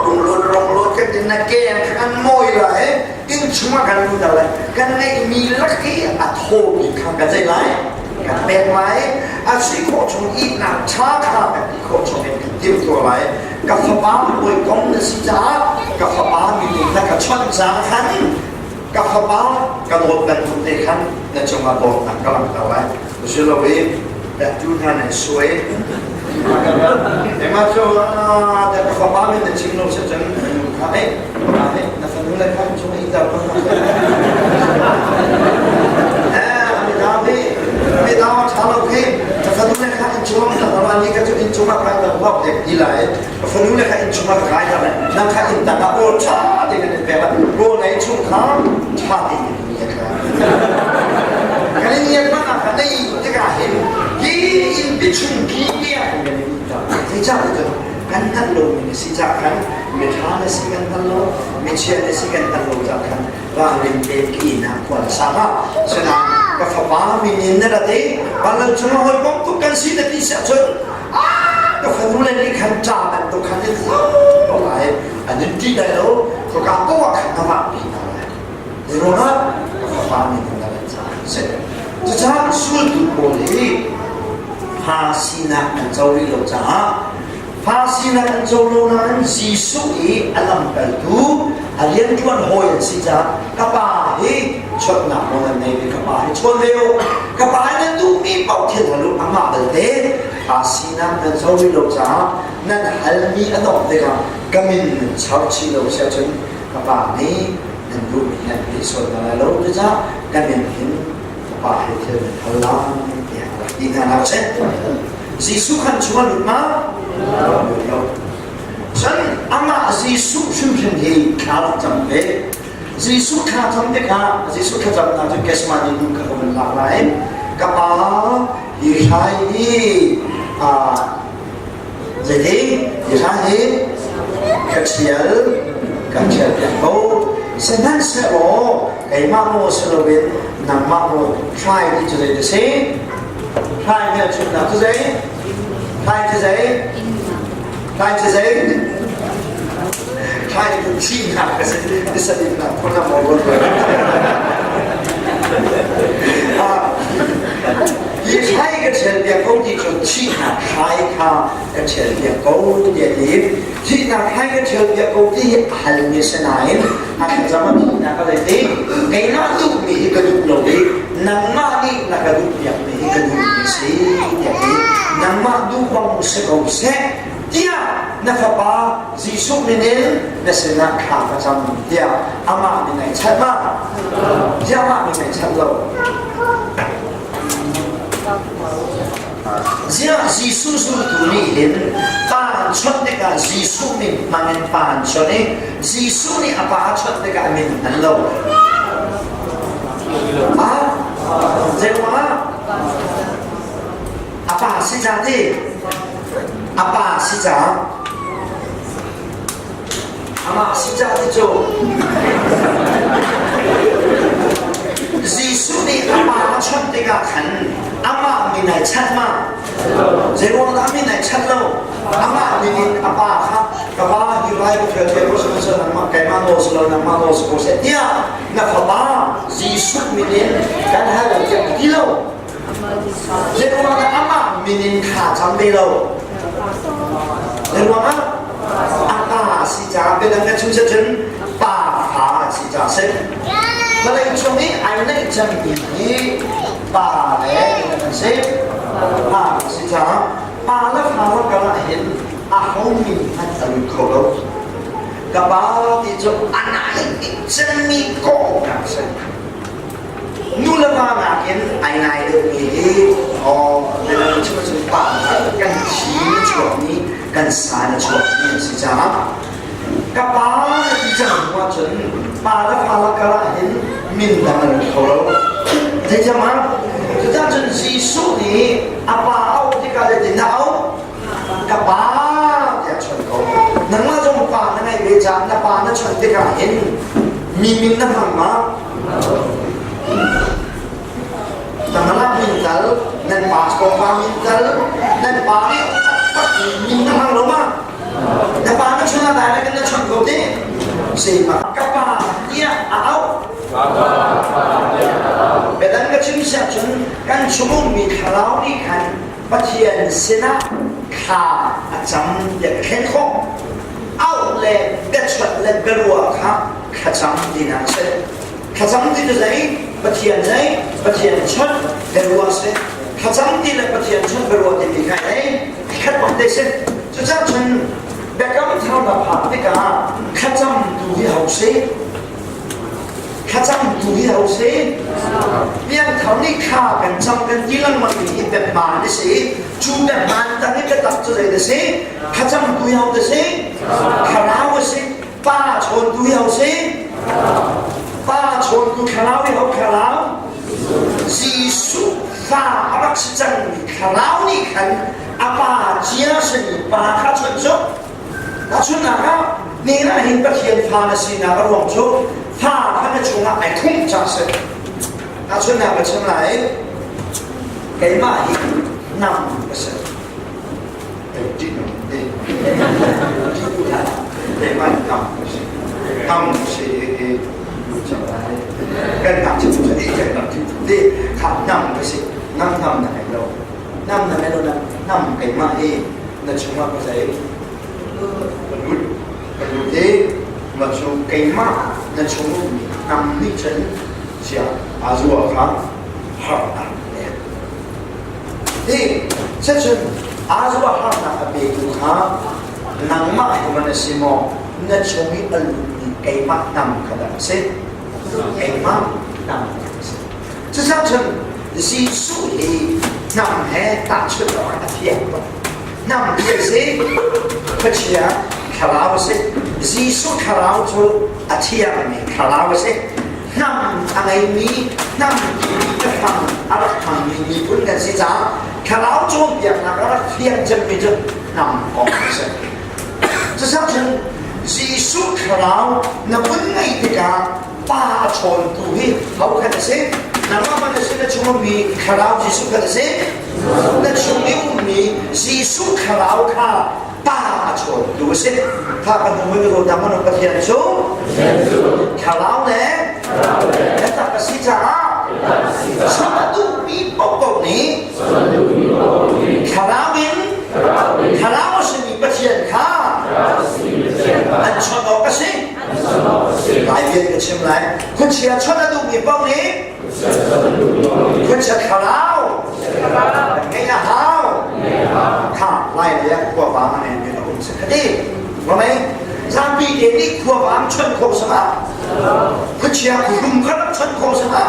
runglun ronglun kan in na ken kha kan mawi lai inn chungah kan lut lai kan ngeihmi lak i a thawmi kha kan zei lai kan pek lai a si khawh chung ihnak ṭha kha kan ti khawh chung in kan timhtuah lai ka fapa hawikom na si caah ka fapa min in na ka chawnh caah khan ka fapa ka dawt bantuk te khan na cungah dawtnak ka langhter lai Silo i tu hna nan suai. Emma cu da ka fapa min na chim lo si cun nu kha ei na fanu le kha chung i tar ko. Eh, ami dawi. Mi tau ṭha lo khi ka fanu le kha inn chung ka hama ni ka cu inn chung ah kai ka huap dek ti lai. Ka fanu le kha inn chung ah ka kai ta lai. Nang kha inn tang ah rawl ṭha tein an in pek lai. Rawl na inn chung kha ṭha tein in ngiat lai. Kan in ngiat hmanh ah khan na ih tikah hin hi inn pi chung ki tiah kan in ta. Zeicah cun kan hngalh lomi na si cah khan miṭha na si kan hngal lo, michia na si kan hngal lo cah khan ralrin tein ka ihnak khua na sa hnga. Asinain ka fapa min in na rat i vanlal cungah hawikom tuk kan si na ti si ahcun ka fanu le nih khan ṭa bantuk khan in lai an in ṭih lai lo khua poah khan na vahpi hna lai. Zeiruangah ka fapa min in na rat caah a si. Cucaah sultu pawl hi fa sinak an co rih lo caah fa sinak an co lo nain Jesuh i a lamkaltu a rianṭuan hawi an si caah ka pa hi chawnhnak nawl an nei ve ka pa hi chawn ve u ka pa hi nan duhmi paoh thil hal u amah belte fa sinak nan co rih lo caah nan halmi a dongh tikah ka min nan char chih lo si ahcun ka pa nih nan duhmi nan ti sual hna lai lo cucaah ka min hin ka pa he thil nan hal lai tiah a rak ti hna nak a si. Jesuh khan chung a lut ma? Lut lo. Cun amah Jesuh hrimhrim hi thla rak cam ve. Jesuh thla cam tikah Jesuh thlacamnak cu Gethsemane dum kha ka vun lak lai. Ka pa hi hrai hi zeiti hi hrai hi ka ṭhial ka ṭhial piak ko. Sihmanhsehlaw keimah maw si loin nangmah maw hrai ti cu zei ti si? Hrai hmelchunhnak cu zei? Hrai cu zei? Hrai cu zei? Hrai cu thihnak a si. Tisalimnak phun a maw ruat Hi hrai ka ṭhial piak ko ti cu thihnak hrai kha ka ṭhial piak ko ti a ti. Thihnak hrai ka ṭhial piak ko ti hi a halmi si nain a thlacam a thihnak a zei ti keimah duhmi hi ka duh lo i nangmah nih na ka duh piakmi hi ka duhmi si tiah ti. Nangmah duh bang si ko seh tiah na fapa Jesuh min in na sinah thla ka cam tiah amah min ai chanh ma? Tiah amah min ai chanh lo. Ziah Jesuh zultu nih hin pa an chawnh tikah Jesuh min hmang in pa an chawnh i Jesuh nih a pa a chawnh tikah a min a hman lo. Ah, zeiruangah? A pa si ca ti. A pa si ca. Amah si ca ti cu Jesuh nih a pa a chawnh tikah khan amah min ai chanh ma? Zeiruang dah min ai chanh lo? Amah min in a pa kha ka pa hi rai ka thial thial ko sihmanhsehlaw nangmah keimah nawl si lo nangmah nawl si ko seh tiah na fapa Jesuh min in kan hal tiah a ti lo. Zeiruang dah amah min in thla cam ve lo? Zeiruang ah? A pa a si caah biadang kan chim cun pa fa a si caah si. Vawlei cung i ai neih cangmi hi pa le an si. Pa a si caah pa le fa lakar ah hin aho min hmanh a lut kho lo. Ka pa ti cu a nai bik cemmi kawhnak si. Nu le va nakin ai nai deuhmi hi minung chim cun pa kan thi na chuakmi kan sa na chuakmi an si caah ka pa na ti cang hnu ahcun pa le fa lakar ah hin min dang an lut kho lo. Zeicahmah cucah cun Jesuh nih a pa auh tikah zeitin dah auh? Ka pa tiah chawnh ko. Nangmah zong pa na ngeih ve caah na pa na chawnh tikah hin mi min na hmang ma? Nangmah min tal, nan pa kong pa min tal, nan pa nih taktak min na hmang lo ma? Na pa na chawnh ah direct in na chawnh ko te. Sema ka pa tiah a auh. Biadang ka chim siah cun kan chungummi thlarau nih khan Pathian sinah thla a cam tiah ka thlen khawh. Auh le biachuat le biaruah kha thlacam tinak a si. Thlacam ti cu zei? Pathian zei? Pathian chawnh biaruah a si. Thlacam ti le Pathian chawnh biaruah timi kha ei khat bak te si. Cucaah cun biakam thar na phak tikah thlacam tu hi ho si? Thlacamtu hi ho si? Piangthar nih thla kan cam kan ti lengmang mi hi biahmaan a si. Cu biahmaan tang i biatak cu zei a si? Thlacamtu hi ho a si? Thlarau a si. Pa chawntu hi ho si? Pa chawntu thlarau hi ho thlarau? Jesuh fa a rak si cangmi thlarau nih khan a pa cia simi pa kha chawnh cu Tahchunhnak ah, ni ah hin Pathian fa na sinak a ruang cu fa kha na chungah ai khumh caah a si. Tahchunhnak ka chim lai, keimah hi nam ka si. Keimah hi nam ka si. Nam si hi kan nak chim cu kan nak chim cu kha nam ka si. Nam nam na ngei lo. Nam na ngei lo na nam keimah hi na chungah ka zei ka lut ka lut i ma cu keimah na chung ummi hnam nih cun sia aa zua kha harnak a pek hi cun aa zua harnak a petu kha nangmah hi man a si maw na chung i a lutmi keimah hnam kha dah a si keimah hnam kha a si Cucaah cun Jesuh hi hnam he tahchunh awk a thiang tuk. Hnam hi a si, khuachia thlarau a si. Jesuh thlarau cu a thiangmi thlarau a si. Hnam a ngeimi, hnam timi biafang a rak hmangmi miphun kan si caah thlarau cawnpiaknak a rak fiang cemmi cu hnam kong a si. Cucaah cun Jesuh thlarau na vun ngeih tikah pa a chawntu hi ho khan a si? Nangmah man a si na chung ummi thlarau Jesuh khan a si? Na chung i ummi Jesuh thlarau kha pa a chawntu a si. Kha kan hmu mi ka dang man Pathian cu thlarau le biatak a si caah chim a duhmi paohpaoh nih thlarau in thlarau a simi Pathian kha an chawnh awk a si. Lai vial ka chim lai. Khuachia chawnh a duhmi paoh nih khuachia thlarau ngeih a hau. Kha lai lei ah khuavang a ngeimi a um si khati. Romei zapi te nih khuavang chawnh kho sama khuachia khuhum kha rak chawnh kho sama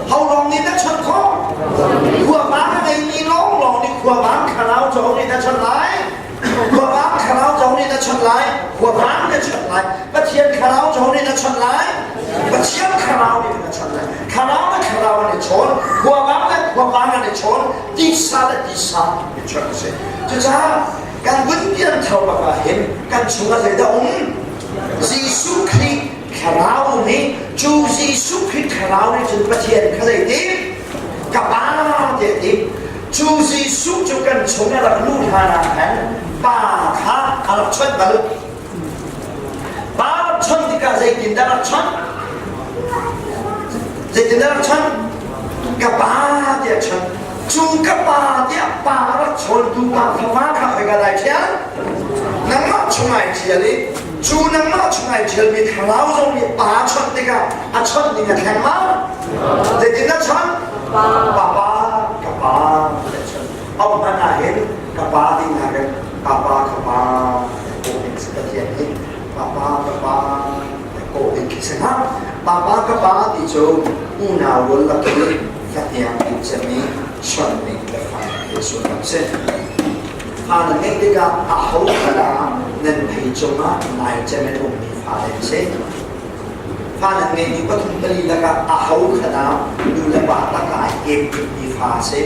ho lawng nih dah chawnh khawh khuavang a ngeimi lawnglawng nih khuavang thlarau cawng nih dah chawnh lai Khuavang thlarau zong nih na chawnh lai, khuavang na chawnh lai, Pathian thlarau zong nih na chawnh lai, Pathian thlarau nih na chawnh lai. Thlarau le thlarau an i chawn, khuavang le khuavang an i chawn, tisa le tisa i chawnh a si. Cucaah kan vun pian thar bak ah hin kan chungah zeidah um? Jesuh Khrih thlarau um i cu Jesuh Khrih thlarau nih cun Pathian kha zeitin? Ka Pa tiah a ti. Cu Jesuh cu kan chung a rak luh hlan ah khan pa kha a rak chawnh bal. Pa rak chawnh tikah zeitindah rak chawnh? Zeitindah rak chawnh? Ka pa tiah chawnh. Cu ka pa tiah pa rak chawntu pa fapa kha khoika dah ai ṭhial? Nangmah chung ai ṭhial i cu nangmah chung ai ṭhialmi thlarau zong nih pa chawnh tikah a chawnh ning a thleng ma? Zeitindah chawnh? Pa pa ka pa ka chawnh. Au hmanh ah hin ka pa ti hna kan papa ka pa kawh ding si Pathian hi papa ka pa kawh ding khi si hnga. Papa ka pa ti cu unau rual lak i fahniang bik cem i chawnh ning le fang khi sullam si. Fa na ngeih tikah aho kha dah nan phei cungah nai cem in ummi fale an si? Fa nan ngeihmi pathum pali lakah aho kha dah nu le pa lakah ai kem bikmi fa a si?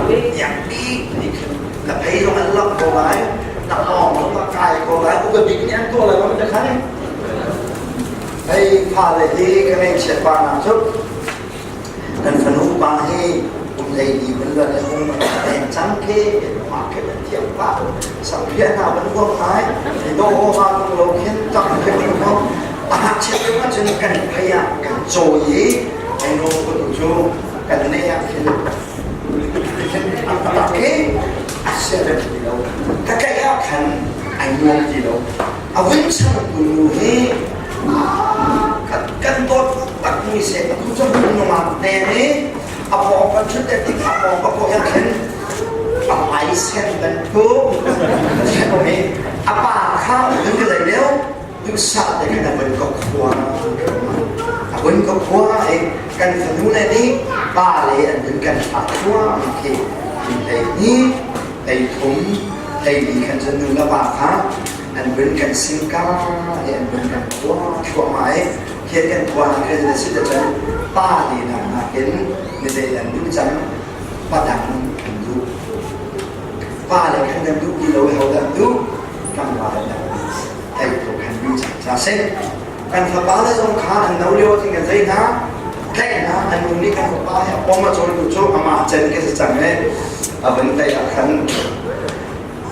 Iang bik nih khin na phei zong an langh ko lai, na hngawng zong a kai ko lai, upa bik nih an tuah lai ma na khan? Hei fale hi ka ngaihchiat pa na cu kan fanu pa hi kum hleili van luan le hung eng cang khi mah khi an thiam pa samphia hna van huam ngai do ho ha tung lo khin tang khi van huam a ngakchia te ma cun kan phei ah kan cawi i ai no ko tu cu kan nei ah khin a tak khi a sia rem ti lo ka kai ah khan ai nuam ti lo a vun chang tu nu hi kan dawt tak mi se atu cu nungak ne nih a pawng kan ṭhut te tik a pawng ka pawh khin a hmai sen bantuk sen um i a pa kha ding ka lei leo duhsah te khan a vun ka khua. Hun ka khua i kan fanu le nih pa le an vun kan thlah thluahmah khi 12, 13, 14 khan cun nu le pa kha an vun kan singka i an vun kan khua thluahmah i khi kan khua hna khan a si cun pa le nak nakin mizei an duh cang padang an duh. Pa le khan kan duh ti lo i hodah an duh? Tlangval an thei ko khan duh cang ca si. Kan fapa le zong kha an no lio thing kan zei hna tlaih hna an nu nih kan fapa he a pom a cawl tu cu amah cen ke si cang e a vun tei ah khan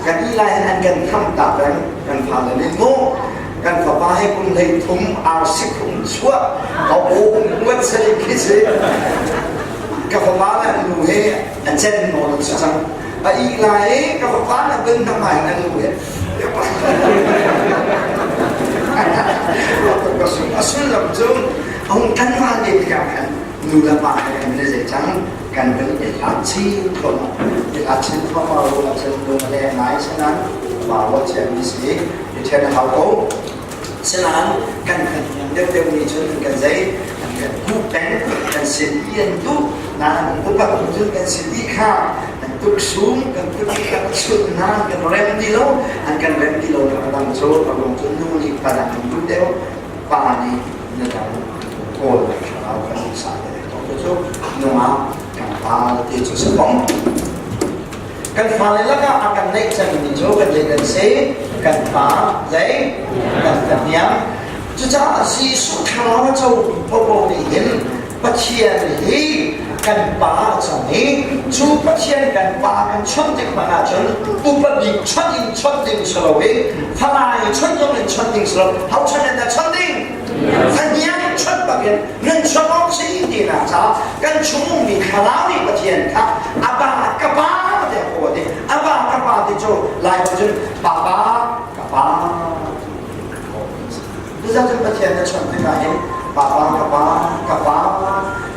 kan i lai hin an kan tham ta peng kan fale nih mu kan fapa he kum 13 arsi khum chuah a um nguat sali khi si ka fapa le an nu he a cen nawn si cang a i lai ka fapa na bin na mai an nu he a sullam cu a hung kan van te tikah khan nu le pa he kan le zei cang kan van i hlat chin thluahmah i hlat chin thluahmah ro ah cun lung a leng ngai sanan pa wa chia mi si i ṭhen a hau ko sinain kan kan deuh deuh nih cun an kan zei an kan kuh peng kan sin i an duh nain upat cun kan sin i kha an tuk sum kan tuk kan chut hna kan rem ti lo an kan rem ti lo na dang cu a ruang cu nu nih pa dang an duh deuh pa nih na dang kawl thlarau kan sa te to cu nungak kan pa te cu si kong kan fale lakah a kan neih cangmi cu kan zei kan si kan fa zei kan fahniang cucaah Jesuh thlarau a co popo nih hin Pathian hi kan pa a cang i cu Pathian kan pa kan chawnh tik hmanh ahcun upa bik chawnh in chawnh ding si lo i falai chawnh zong in chawnh ding si lo ho chawnh in dah chawnh ding fahniang chawnh bakin nan chawnh awk si tinak caah kan chung ummi thlarau nih Pathian kha aba ka pa tiah ko ti aba ka pa ti cu lai cun papa ka pa Cucaah cun Pathian na chawnh tikah hin papa ka pa ka pa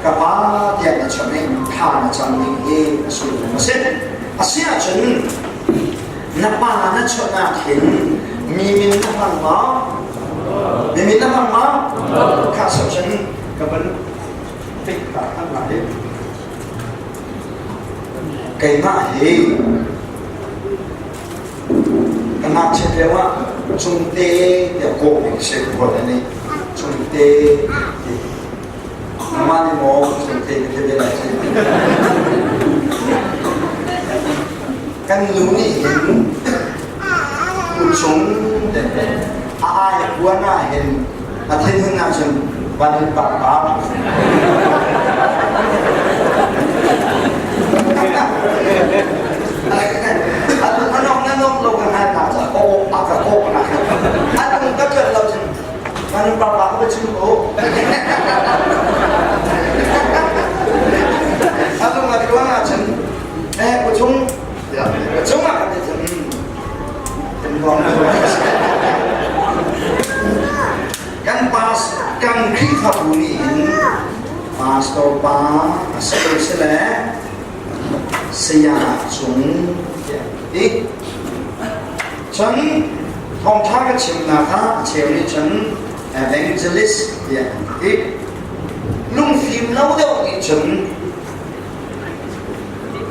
ka pa tiah na chawnh i thla na cam ding hi a sullam a si. A si ahcun na pa na chawnh ah khin mi min na hmang maw? Mi min na hmang maw? Kha cun ka van pek ta than lai. Keimah hi Ka ngakchiat lio ah Cungte tiah kawh ding si ka ruat ani. Cungte ti. Nangmah nih maw Cungte ka ti ve lai ci. Kan nu nih hin kuchung te a ai kuan ah hin a thinhun ahcun van in pak pa. Anok na nok lo ka ngai na cha ko a ka ko na an ka tlon lo cun van in pak pa ka chim ko. Atu nga tuang ahcun eh kuchung kuchung ah kan ti cun Kan pas kan Khrihfabu nih hin pastor pa a si ko si le saya cung tiah ti. Cun thawngṭha ka chimnak kha a cheu nih cun evangelist tiah an ti. Lungfim lo deuh nih cun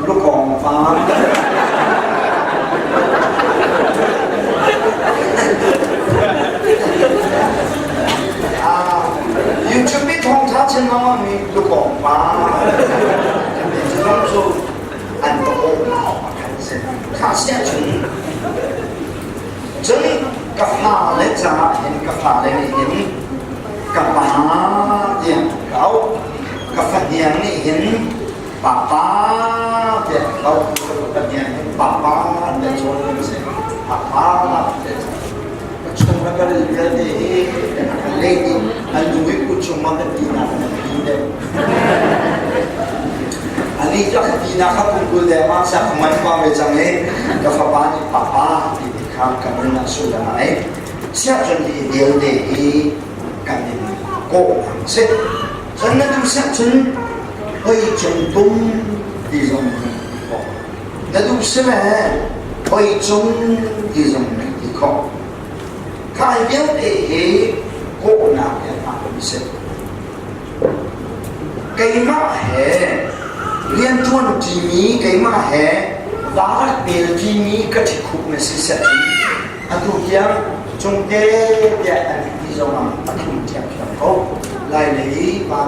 Lukawng pa. YouTube i thawngtha chin lengmang mi lukawng pa. Zong cu an ka khan si. Kha sia cun cun ka fale caah hin ka fale nih hin ka pa tiah ka auh. Ka fahniang nih hin papa tiah ka auh. Ka fahniang hin papa an le cawn an si. Papa tiah ka chung na ka ril vialte hi a kan leh i an nu i kut chung ma kan tinak an ti deuh. Ani cu ka tinak kha kum 20 deng ma sak man pa ve cang i ka fapa nih papa ti ti kha ka nun ah sullam a ngei. Siah cun hi vialte hi kan in kawh si. Cun na duh siah cun hoi cung tum ti zong na ti khawh. Na duh si le hoi cung ti zong na ti khawh. Kha hi vialte hi kawhnak he a si. Keimah he rianṭuan ṭimi, keimah he va rak ṭimi ka ṭhikhup na si seh atu tiang cungte tiah an ti zongah a thlum ṭhiamṭhiam ko. Lai lei pa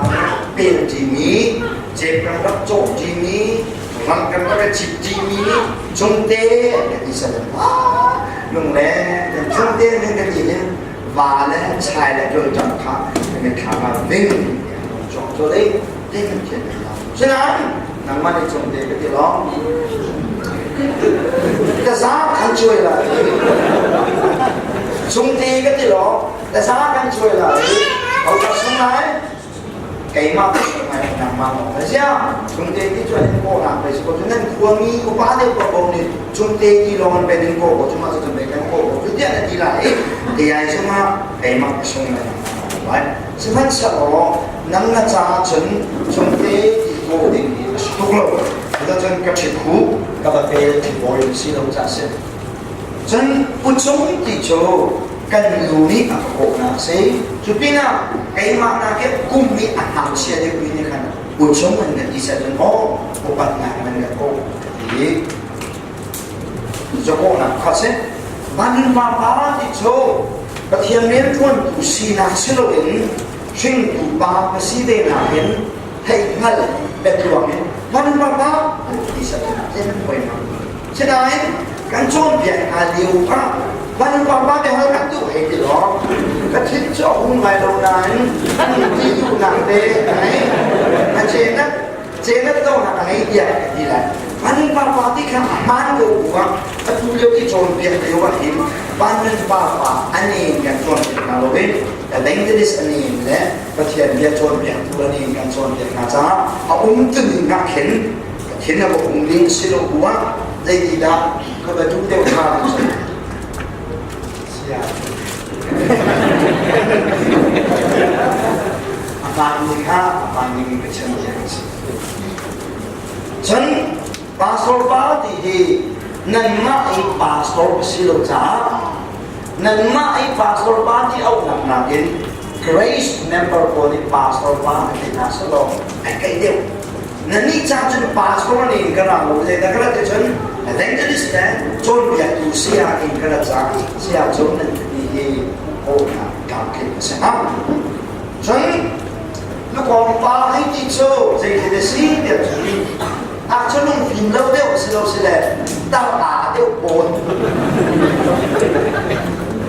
pel ṭimi, cep kan rak cawh ṭimi, ram kan rak cit ṭimi, cungte an kan ti seh lungleng kan cungte kan kan ti hin va le chai le ṭolṭang kha kan thla nga ding cawk cu dei te kan thian sinain nangmah nih cung te ka ti lawng ka za kan chuai la cung te ka ti lawng ka za kan chuai la au ka sung lai keimah ngai nangmah lawng na zia chungte ti chuan in ko na pe ko nan khuami upa deuh ko ko nih chungte ti lawng an pe ding ko ko chuma cu pe kan ko ko cu tiah na ti lai i ai chungah keimah ka sung lai lai sihmanhsehlaw nang na ca cun chungte ti ko ding hi a si tuk lo cun ka ṭhikhu ka va pel ṭhibawi si lo ca si Cun pucung ti cu kan nu nih a ka kawhnak a si. Cu pinah keimah nakin kum nih a ngakchia deuhmi nih khan pucung an kan ti set cun aw upatnak nan kan kawh ka ti. Zakawhnak kha si. Van pa ti cu Pathian rianṭuantu sinak si loin hringtu pa ka si ve nakin theihhngalh biatluang in van pa an ti set cun nan poi Sinain kan cawnpiak hna lio ah van pa biahal kan duh hei ti law ka thin cu a hung ngai lo nain an ti duhnak te ka ngei. A cenak cenak donak a ngei tiah ka ti lai. Van pa pa ti kha a hmaan ko bu ah atu lio i cawnpiak lio ah hin van nun pa pa an in kan cawnpiak hna lo in evangelist an in le Pathian bia cawnpiaktu an in kan cawnpiak hna caah a um tuning ah khin Thin a va um ding si lo bu ah zeitidah ka va duh deuh hnga ti cu. Sia. A hmaan ning kha a hmaan ning in ka chim ti a si. Cun pastor pa ti hi nanmah i pastor ka si lo caah nanmah i pastor pa ti auhnak nakin Grace member pawl nih pastor pa an ti hna selaw ai kaih deuh. Nannih ca cun pastor nih in ka ra lo le na ka rat cun evangelist le cawnpiaktu saya in ka rat ca saya cu nan ti hi kawhnak tlamtling a si hnga. Cun lukawng pa hei ti cu zeitin a si tiah cun ngakchia lungfim lo deuh si lo si le tar aa deuh pawn.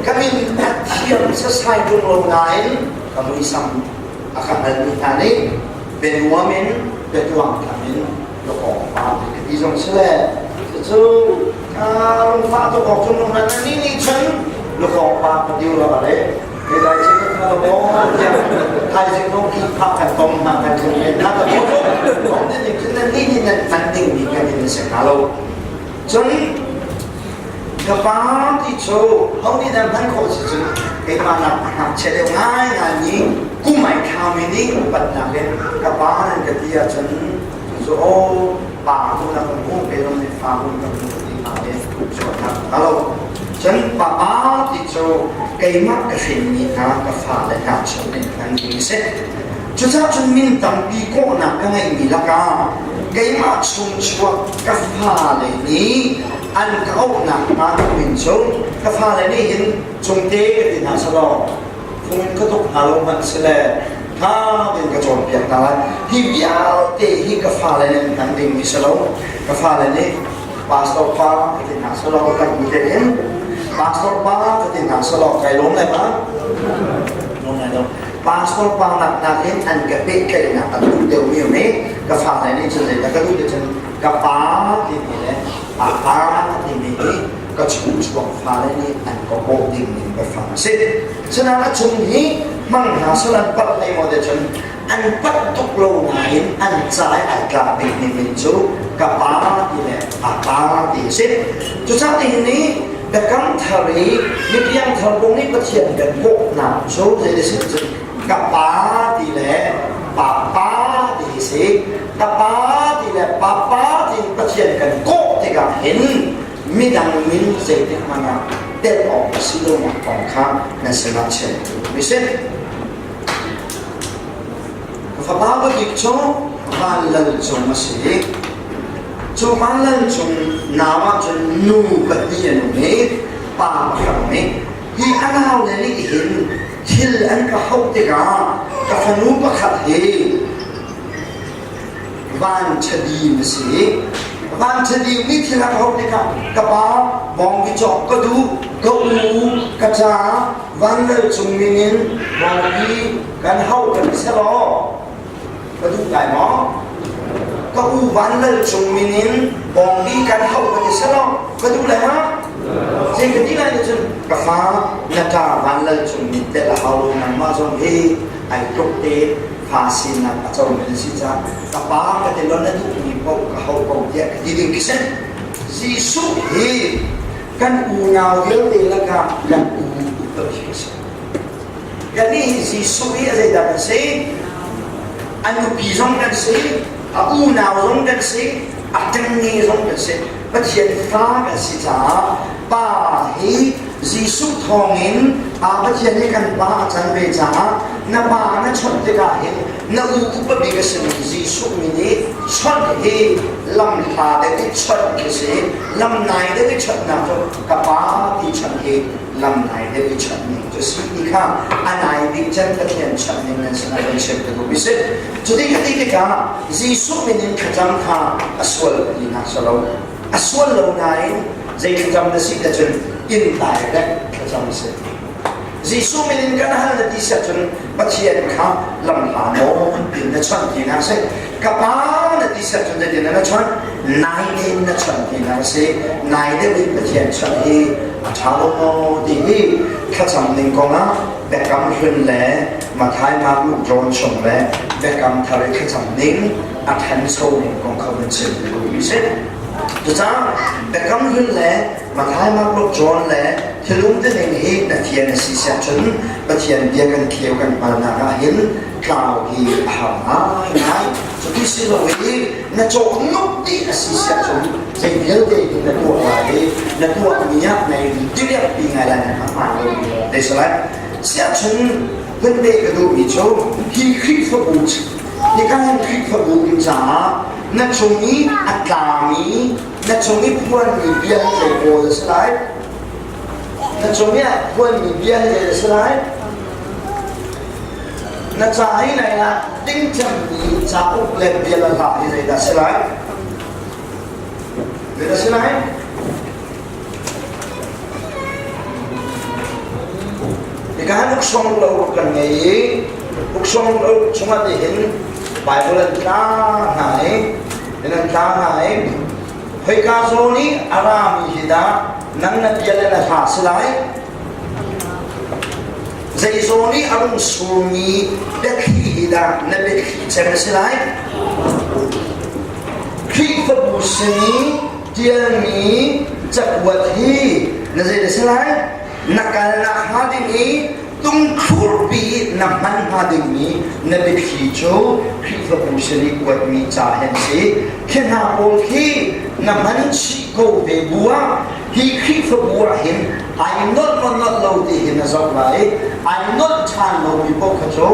Ka min a thiam sasai ṭung lo nain ka muisam a ka hngalmi hna nih bianuam in biatuangtham in lawkawng pa ka ti zong si le cucu lungfah tuk awk cun lung nan ni nih cun lawkawng pa ka diu lo ale ke dai chin ka lo mo tiah thaizing nong ki pha kan tong ma kan tlung men na ka ko ko ni nih cun nan ni nih nan hman ding mi kan in se hnga lo cun Ka pa ti cu ho nih dah hman khawh si cun keimah nak a ngakchia deuh ngaingai mi kum ai thlaumi nih upatnak in ka pa nan ka ti ahcun cu aw pa hmun a kan hmu kei zong nih fa hmun kan hmu ti hna le sualnak ka lo. Cun papa ti cu keimah ka hrinmi hna ka fale hna chung in hman ding a si. Cucaah cun min tampi kawhnak ka ngeihmi lakah keimah chung chuak ka fale nih an ka auhnak hnga min cu ka fale nih hin cungte ka ti hna selaw phung in ka tuk hna lo hmanh sile ṭha tein ka cawnpiak hna lai. Hi vialte hi ka fale nih an hman dingmi si lo. Ka fale nih pastor pa ka ti hna selaw kan bu te hin pastor pa ka ti hna selaw kai lawm lai ma? Lawm lai lo. Pastor pa nak nakin an ka pehtlaihnak a duh deuhmi um i ka fale nih cun zeidah ka duh ti cun ka pa timi le pa timi hi ka chungchuak fale nih an ka kawh dingmi biafang a si. Sinain a chung hi hmang hna sal an palh hlei maw ti cun an palh tuk lo nain an ca i ai tlak bikmi min cu ka pa ti le a pa ti a si. Cucaah nihin ni Biakam thar i mipiang thar kong nih Pathian kan kawhnak cu zei a si cun ka pa ti le papa ti hi si. Ka pa ti le papa ti in Pathian kan kawh tikah hin midang min zeitik hmanh ah telh awk a si lonak kong kha nan sinah chim mi si. Fapa bik cu Van Lal Cung a si. Cu Van Lal Cung nau ahcun nu pahnih an um i pa pakhat um i hi a naule nih hin thil an ka hauh tikah ka fanu pakhat hi van ṭhadim a si. Van ṭhadim nih thil a ka hauh tikah ka pa bawngbi cawk ka duh, ka u, ka ca, Van Lal Cung min in bawngbi kan hauh kan ti selaw ka duh lai maw? Ka u Van Lal Cung min in bawngbi kan hauh ka ti selaw ka duh lai ma? Zei ka ti lai nih cun ka fa na ṭa Van Lal Cung min tel a hau lo nangmah zong hi ai tluk te fa sinak a comi na si caah ka pa ka ti law na duhmi paoh ka hauh ko tiah ka ti ding khi si. Jesuh hi kan unau vialte lakah kan u upa bik a si. Kannih hi Jesuh hi a zeidah kan si? A nupi zong kan si, a unau zong kan si, a ṭengnge zong kan si. Pathian fa kan si caah Pa hi Jesuh thawngin Pa Pathian hi kan Pa a can ve caah na pa na chawnh tikah hin na u upa bik a simi Jesuh min i chawnh hi lam hla deuh i chawnh khi si lam nai deuh i chawnhnak cu ka pa ti chawnh hi lam nai deuh i chawnh ning cu si ti kha a nai bik cem Pathian chawnh ning nan sinah kan chim ka duh mi si cuti ka ti tikah Jesuh min in thlacam kha a sual tinak si lo a sual lo nain zei thlacam na si cun indirect thlacam a si Jesuh min in kan hal na ti siah cun Pathian kha lam hla nawn tin na chawnh tinak a si ka pa na ti siah cun zeitin na chawnh nai tein na chawnh tinak a si nai deuh in Pathian chawnh hi a ṭha lo maw ti hi thlacam ning kong ah Biakam Hlun le Matthai Mark Luke John chung le Biakam Thar i thlacam ning a ṭhancho ning kong kha vun chim ka duhmi si. Cucaah Biakam Hlun le Matthai, Mark, Luke, John le thilum tining hi na fian a si siah cun Pathian bia kan kheu kan hngalnak ah hin tlau hi a har ngaingai. Cuti si lo i na cawhnuk dih a si siah cun zei vialte hi na tuah lai i na tuahmi ah nai diriamhpi ngai lai na hmaan lo te si lai. Siah cun hun pe ka duhmi cu hi Khrihfabu Hika hin Khrihfabu um caah na cung i a tlami, na cung i phuanmi bia hi zei pawl a si lai? Na cung i a phuanmi bia hi zei a si lai? Na ca hi nai ah tingcemmi cauk le bia le hla hi zeidah a si lai? Zeidah a si lai? Hika hin uksawng lo kan ngei i uksawng lo chungah nih hin Bible an tla hna i in an tla hna i khoika zawn i a rami hi dah nang na bia le na hla si lai zei zawn i a rung surmi biathli hi dah na biathli cem a si lai Khrihfabu sin i ṭialmi cakuat hi na zei na si lai? Na kalnak hnga ding i tungthlurpi na hman hnga dingmi na biathli cu Khrihfabu sin i kuatmi ca hi an si. Khi hna pawl khi na hman chih ko ve bu ah hi Khrihfabu ah hin ai nolh maw nolh lo ti hi na zoh lai i ai nolh ṭhan lomi paoh kha cu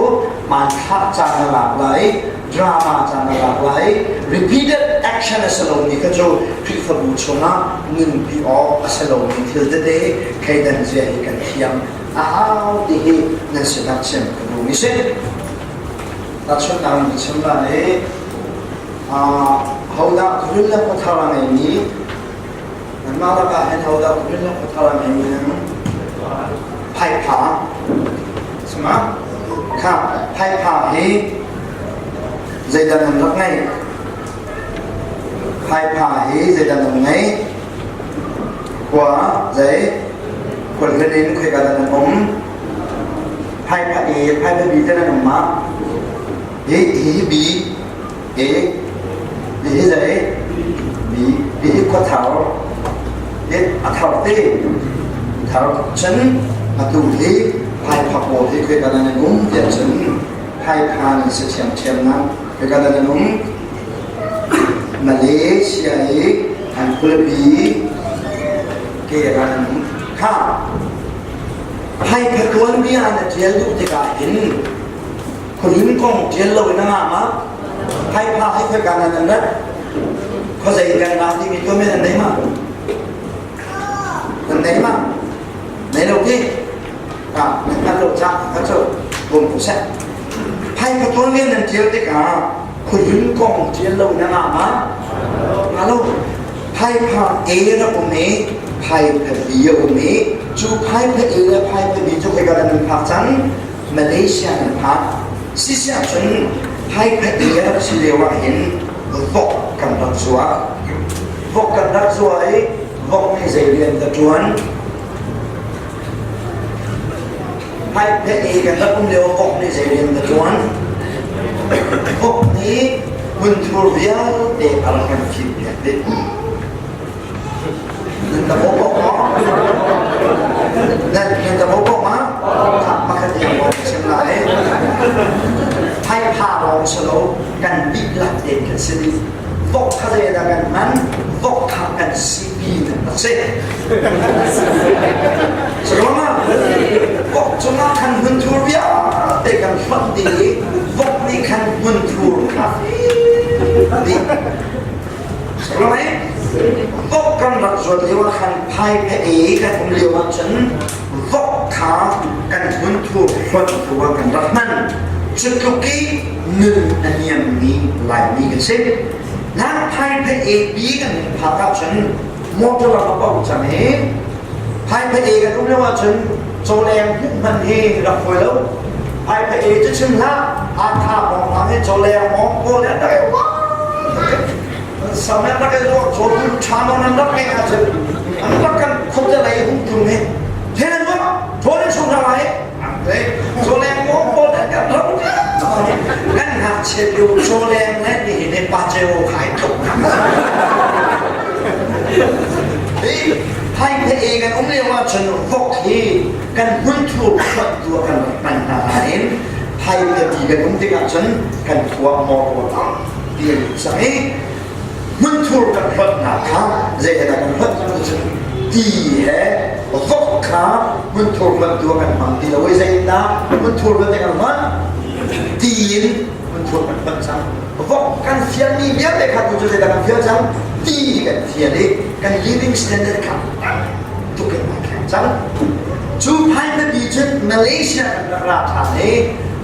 hmanthlak ca na lak lai drama caan a lak lai repeated action a si lomi kha cu Khrihfabu chungah nunpi awk a si lomi thil tete thleidan zia hi kan thiam a hau ti hi nan sinah chim ka duhmi si. Tahchunhnak in chim la i hodah khuahlun le khuathar a ngeimi nanmah lakah hin hodah khuahlun le khuathar a ngeimi nan phaipha sima kha phaipha hi zeidah nan rak ngeih phaipha hi zeidah nan ngeih khua zei khualhlun in khoika dah nan um phaipha A phaipha B te nan um ma hi hi B A hi zei B hi khuathar hi a thar te thar cun atu hi phaipha pawl hi khoika dah nan um tiah cun phaipha nan si ṭhiamṭhiam na khoika dah nan um Malaysia i an khualipi ke ah nan um kha phaipha tuanbia na ṭial duh tikah hin. Khuahlun kong ṭial lo in a ngah ma? Phaipha hi khoika nan nan rat? Khuazei kan ra timi tuanbia nan nei ma? Nan nei ma? Nei lo ti? Ah, nan hngalh lo cah kha cu bawm ko seh. Phaipha tuanbia nan ṭial tikah khuahlun kong ṭial lo in a ngah ma? Ngah lo. Phaipha A rak um i phaipha B a um i cu phaipha A le phaipha B cu khoika dah nan phak cang? Malaysia nan phak. Sisiah cun phaipha A rak si lio ah hin vok kan rak zua. Vok kan rak zua i vok nih zei rian dah ṭuan? Phaipha A kan rak um lio vok nih zei rian dah ṭuan? Vok nih hmunthur vialte a rak kan fimpiak dih. Nan ta bawk bawk maw? Nan nan ta bawk bawk ma? Pakhat yang bawk chim lai. Phaipha lawng si lo kan dihlak tein kan si dih. Vok kha zeidah kan hman? Vok kha kan sipi nan rak si. Saruangah vok cungah khan hmunthur vialte kan hlonh dih i vok nih khan hmunthur kha dih. Saruang vok kan rak zuat lio ah khan phai phe kan um lio ah cun vok kha kan hmunthur hlonh tu ah kan rak hman. Cu tluk i nun a niammi Laimi kan si. Nan phai phe bi kan phak ahcun motor a pau cang i phaipha e kan um lio ahcun cawleng hmuh hman hi rak fawi lo. Phaipha e cu chim hlah, Hakha hrawnghrang hi cawleng mawng pawl he rak i sam rak i ruah cawtu ṭha nawn an rak ngeih ahcun an rak kan khuate lei hung tlung hi then an ruah thawl in sung hna lai cawleng mawng pawl he kan rak kan ngakchiat lio cawleng le nihin hi paceo khai tluk Phaiphe e kan um lio ahcun vok hi kan hmunthur hruattu ah kan rak hman hna nain phaiphe ti kan um tikah cun kan thuah mawtaw tampi an cang i hmunthur kan hlawtnak kha zeidah kan hlawt cun ti he vok kha hmunthur hlawttu ah kan hmang ti lo i zeitindah hmunthur hlawt kan hman ti in hmunthur kan hlawt cang vok kan fialmi vialte kha tu cu zeidah kan fial cang ti kan fial i kan living standard kha tuk in aa thleng cang cu phaiphapi cun Malaysia kan rak ra ṭhan i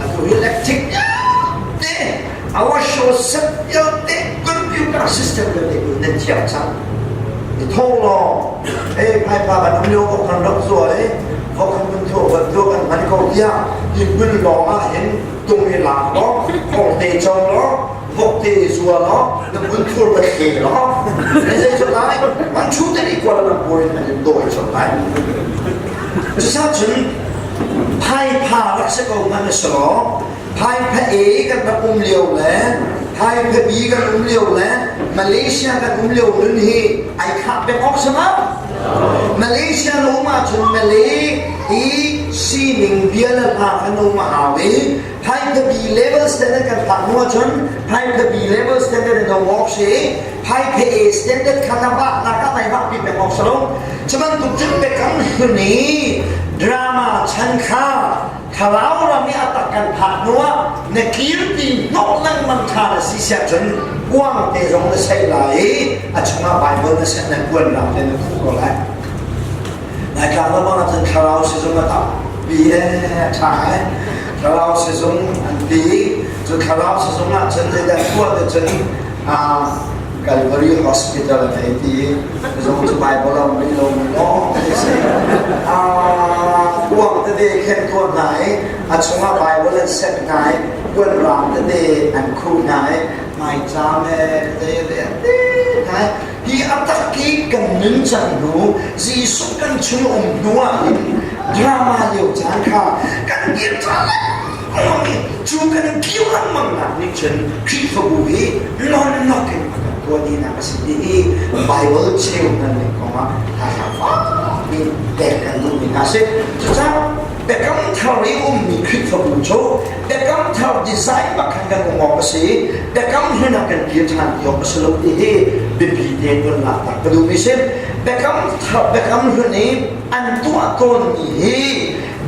atu hi electric vialte our show set vialte computer system vialte ku nan thiam cang i thong law e phaipa kan um lio vok kan rak zua i vok kan kun thu kan tu kan hman ko tiah hi hmun lawng ah hin tung i lak law kawngte co law vokte i zua law na hmunthur va thle law na zei cu lai an chu te nih Kuala Lumpur in an in dawi colh lai cucun phaipha rak si ko hmanh a si law phaipha A kan rak um lio le phaipha B kan um lio le Malaysia kan um lio nun hi ai khah peng awk si ma Malaysia na um ahcun Malay i sining bia le hla kha na um a hau i Phaipha B level standard kan phak hnu ahcun Phaipha B level standard in na walk si Phaipha A standard kha na vah nak ah nai vah pi peng awk si lo. Cu bantuk cun biakam hlun i drama chan kha thlarau ram i a tak kan phak hnu ah na kirpi hnawh lengmang ṭha na si siah cun kuang te zong na saih lai i a chungah Bible na seh na kuan ram te na khuh ko lai. Laitlang lam ah cun thlarau sizung a tampi e ṭha e thlarau sizung an ti cu thlarau sizung ah cun zeidah tuah te cun Calvary Hospital an hei ti i zong cu Bible a um rih lo mi lawng te si. Kuang tete khen tuah hna i a chungah Bible an set hna i kuan rang tete an khuh hna i maicaam he tete an ti hna i hi a tak i kan nun cang hnu Jesuh kan chung um hnu ah hin drama lio caan kha kan kir ṭhan Cu kan kio lengmang nak nih cun Khrihfabu hi nonnok in a kan tuah dinak a si ti hi Bible cheu hna ning kongah hla fakpi pek kan duhmi hna si. Cucaah Biakam Thar i ummi Khrihfabu cu Biakam Thar design bak khan kan um awk a si i Biakam Hlun ah kan kir ṭhan ti awk a si lo ti hi biapi tein vun lakter ka duhmi si. Biakam Thar Biakam Hlun i an tuah tawnmi hi.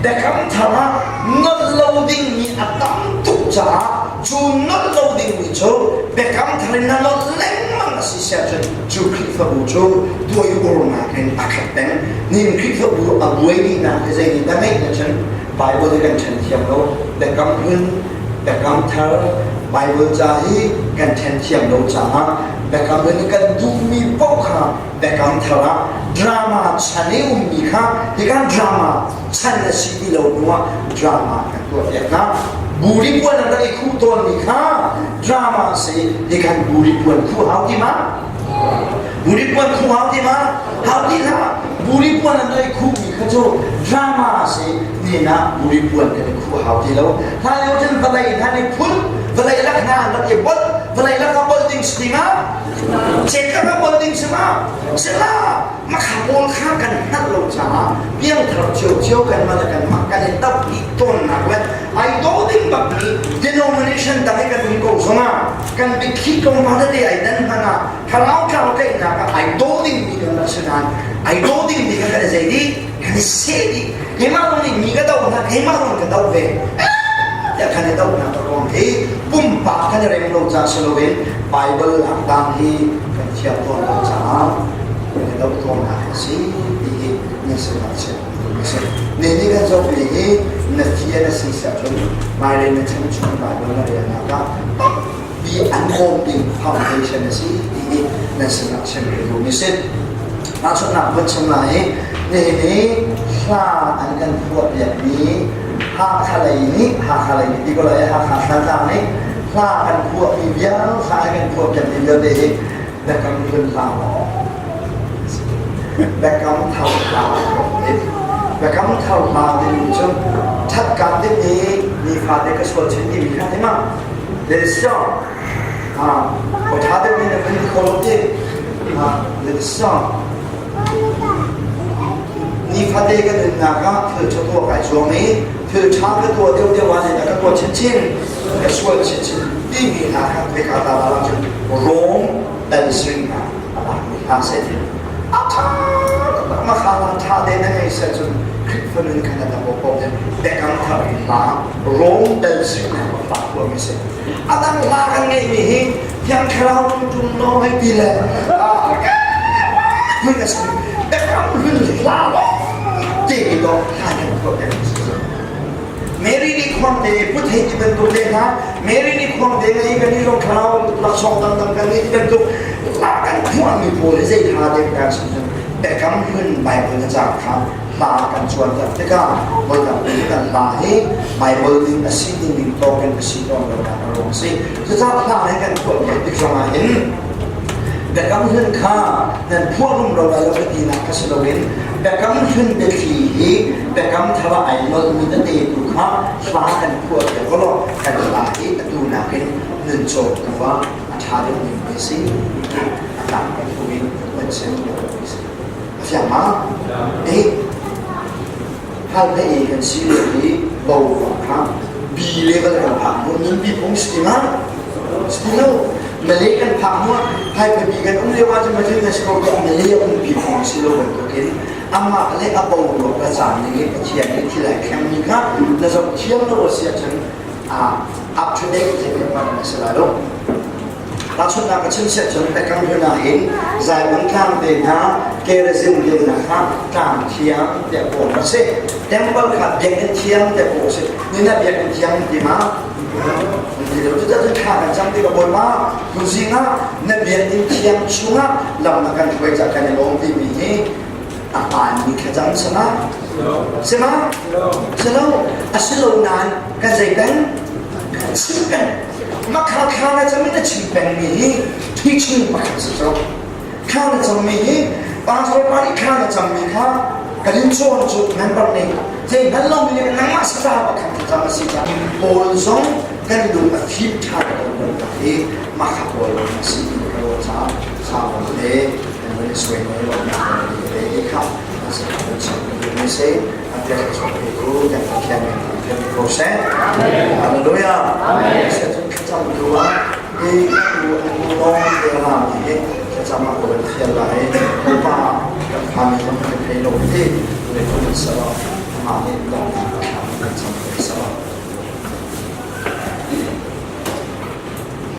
Biakam Thar ah nolh lo dingmi a tam tuk caah cu nolh lo dingmi cu Biakam Thar in na nolh lengmang a si siahcun cu Khrihfabu cu tuai-urnak in a khat peng. Nihin Khrihfabu a buai dihnak hi zei nih dah ngeih ahcun Bible hi kan ṭhen thiam lo. Biakam Hlun, Biakam Thar, Bible ca hi kan ṭhen thiam lo caah Biakam Hlun i kan duhmi paoh kha Biakam Thar ah drama chan i ummi kha hikan drama chan a si ti lo hnuah drama kan tuahpiak hna. Buri puan an rak i khuh tawnmi kha drama a si hikan buri puan khuh hau ti ma? Buri puan khuh hau ti ma? Hau ti hlah. Buri puan an rak i khuhmi kha cu drama a si nihin ah buri puan kan i khuh hau ti lo. Hlan lio cun vawlei hna nih phun vawlei lak hna an rak i bolh vawlei lak ah bolh ding si ti ma? Chekhar a bol ding si ma? Sila makha pawl kha kan hngalh lo caah piangthar ciocio kan mah le kanmah kan i doh dih tawnnak le ai daw ding bak mi denomination dang i kan um ko zongah kan biathli ko ma tete ai dan hmanh ah thlarau thlarau tlaihnak ah ai daw ding mi kan rak si nain ai daw ding mi kha kan i zei dih kan i seh dih keimah zong nih mi ka doh hna keimah zong ka doh ve tiah kan i dohnak a ruang hi pumpak kan i rem lo ca si loin Bible lak dan hi kan thiam tawn lo caah kan i doh tawnnak a si ti hi nan sinah chim a si. Ne nih kan zohmi hi na fian a si ahcun hmailei na chan chung Bible na relnak ah tampi an bawm ding foundation a si ti hi nan sinah chim ka duhmi si. Tahchunhnak vun chim lai i nihin hi hla an kan phuah piakmi Hakha lei nih Hakha lei nih ti ko lai Hakha Thantlang nih hla kan phuahmi vial hla kan phuah piakmi vialte hi Biakam Hlun hla maw Biakam Thar hla Biakam Thar hla timi cu ṭhatkat ding i nifate ka sual chin timi kha ti ma le siang 我查的那个分可乐的啊，那个上，nifate kan nunnak ah thil ṭha tuah kai zuam i thil ṭha ka tuah deuhdeuh ah zeidah ka tuah chinchin ka sual chinchin timi hna kha khoika ta la cun Rome dal sring ah a lakmi hna seh a ṭha taktak ma kha la ṭha te na ngei seh cun Khrihfa nun kha na dam awk Biakam Thar i hla Rome dal sring ah hla phuahmi si a dang hla kan ngeihmi hi Thiang Thlarau tum no hei ti le hun a si biakam hlun hla ti lo hla kan phuah peng Mary nih khuang te put hei ti bantuk te hna Mary nih khuang te ngei kan i zong thlarau laksawng dangdang kan ngei ti bantuk hla kan phuahmi pawl hi zei hla dek kan si biakam hlun Bible na cang kha hla kan cuanter tikah voi tampi kan hla hi Bible ning a si ning ning tawk in a si tawn lo nak a ruang si. Cucaah hla he kan phuah piak tik zongah hin biakam hlun kha nan phuah rumro lai lo ka tinak kha si loin biakam hlun biathli hi biakam thar ah ai nolhmi tete tu kha hla kan phuah piak law kan hla hi atu nakin nun cawm tu ah a ṭha deuh ning a si a tlang kan in kan chim a si. A fiang ma? Eh, hal thei kan si lio hi bo kha B level kan phak hnu nun bi phung si ma? Si lo. Malay kan phak hnu hai bi kan um lio ah cun macun na si ko Malay um bi phung si lo bantukin amah le a bo lo ka caan ning i Pathian nih thil ai thleng mi kha na zoh thiam lo a si ahcun up to date te kan na si lai lo. Tahchunhnak ka chim siah cun Biakam Hlun ah hin Zaimang tlang te hna, Gerizim te hna kha tlang thiang tiah kawh a si. Temple kha biakinn thiang tiah kawh a si. Nihin ah biakinn thiang ti ma? Ti lo. Cucaah cun thla kan cam tikah Bawipa, tuzing ah na biakinn thiang chungah lam na kan hruai cah kan i lawm timi hi a hmaanmi thlacam si ma? Si ma? Si lo. A si lo nain kan zei peng? Kan chim peng. Makha thla na cam i na chim pengmi hi teaching pakhat si cu. Thla na cammi hi pastor pa nih thla na cammi kha kan in cawn cu member nih zei hngal lomi nih nangmah sata pakhat thlacam a si caah Paul zong kan lung a fim ṭha lo bantuk hi makha pawl a si ti ka ruah caah sau le kan van i suai nawl lo nak le kha a si kan chim mi si a piak chuak pe ku kan Pathian min thangṭhat ko seh. Hallelujah. Amen. Cun thlacam tu ah hi tu an lawng te ram hi thlacam ah ka van thial lai. Bawipa kan phami zong kan thei lo ti le kun salo amah nih dawtnak